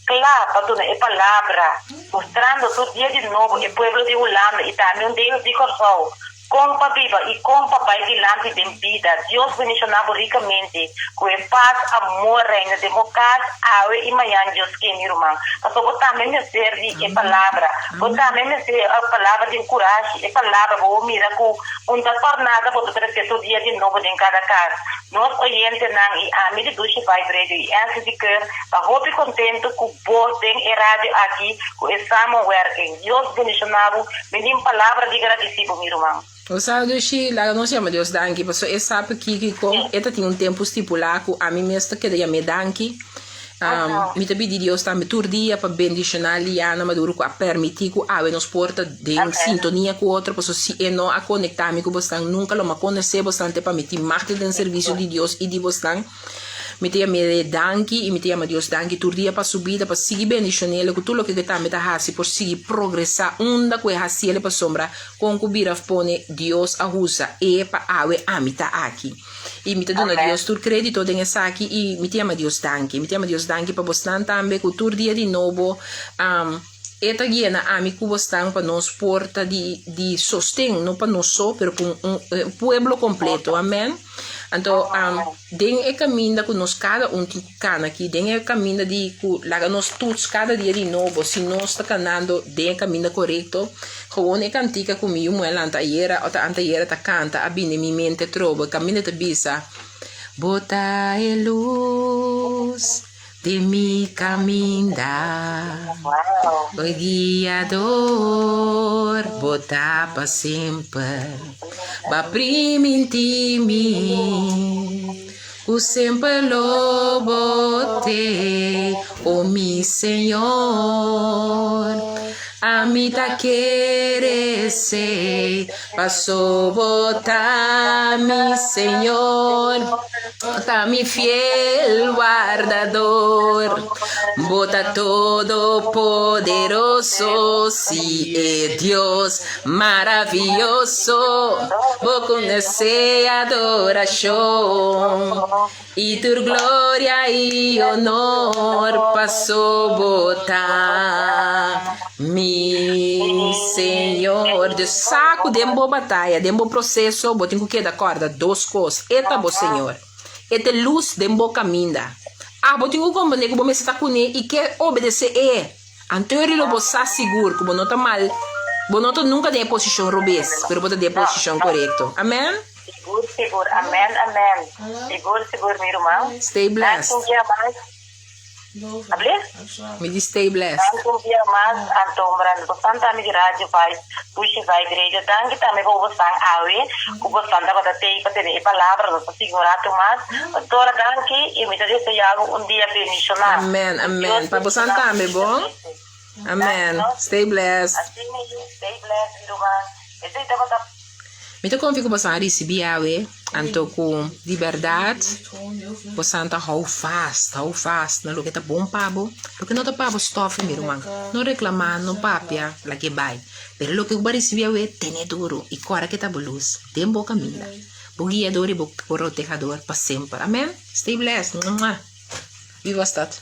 cla pa duna e palabra mustrando tur dia di nobo e pueblo di Hulanda y tambe un Deus di Corsou con pa biba y con pa bay dilanti den bida. Dios bendiciona bo ricamente cu e paz, amor reina den bo cas awe y mañan Dios ke mi ruman. Pasobra bo tambe mester di e palabra, bo tambe mester e palabra di encurashi, e palabra bo mira cu un ta tornada bo ta trece tur dia di nobo den cada cas. Nos oyentenan y ami di Dushi Vibe Radio y Ansley di Keur ta hopi contento cu bo den e radio aki cu e samenwerking. Dios bendiciona bo, mi tin palabra di gradici bo mi ruman. Bo sa Dushi, laga nos yama Dios danki pasobra e sa pakiko y con e ta tin un tempo stipula cu ami mes ta keda yam'e danki. Mi ta pidi Dios tambe tur dia pa bendiciona Liana Maduro cu a permiti cu awe nos por ta den sintonia cu otro pasobra si e no a conecta mi cu bosnan nunca lo mi a conoce bosnan te pa mi tin mag den servicio di Dios y di bosnan. Mi ta yam'e danki y mi ta yama Dios danki tur dia pa su bida pa sigui bendicion'el cu tur loke cu e tambe ta haci por sigui progresa unda cu e haciel pasobra con cu bira pone Dios a usa e pa awe ami ta aki. Y mi ta duna Dios tur credito den esaki y mi ta yama Dios danki. Mi ta yama Dios danki pa bosnan tambe cu tur dia di nobo E ta yena ami cu bosnan pa nos por ta di di sosten, no pa nos so, pero pa un un pueblo completo. Amen. Anto den e caminda cu nos cada un tin cu cana aki, den e caminda di cu laga nos toets cada dia di nobo si nos ta canando den e caminda corecto, gewoon e cantica cu mi yu muher lanta ayera o ta antayera ta canta a bini mi mente atrobe, caminda ta bisa, Bo ta e luz. Di mi kaminda, bo guiador, bo ta pa semper. Bo a primintí mi ku semper lo bo t'ei, o mi Señor. Ami ta kere esei, paso bo ta mi Señor, ta mi fiel wardador. Bo ta todopoderoso, sí, e Dios maravioso. Bo konosé adorashon. I tur gloria i honor paso bo ta mi Señor. Dios sa ku den bo bataya, den bo proseso, bo tin ku keda kòrda dos kos, E ta bo Señor. E ta e lus den bo kaminda. Abo tin ku komprendé ku bo mester ta kuné i ke obedesé E. Anto lo bo sa sigur ku bo no ta mal, bo no ta nunka den e posishon robes, pero bo ta den e posishon korekto. Amen. Sigur sigur amen amen sigur sigur mi ruman. Stay blessed. Danki un bia mas. Able? Mi di stay blessed. Danki un bia mas anto brando bosnan tambe di Radio Vibe Dushi Vibe Radio danki tambe pa bosnan awe ku bosnan tabata tei pa tene e palabra nos ta sigui un rato mas pastora danki i mi ta desea bo un dia bendiciona. Amen amen pa bosnan tambe bon amen stay blessed. Asina stay blessed mi ruman esei tabata. Mi ta konfia ku boso a risibí awe, anto ku di bèrdat boso ta hou fast, hou fast na loke ta bon pa bo, loke no ta pa bo stòf mi ruman, no reklamá, no papia, lag'é bai, pero loke ku bo a risibí awe tene duru i kòrda ke ta bo lus den bo kaminda, bo guiador i bo protehador pa semper. Amen. Stay blessed. Mwah. Wie was dat?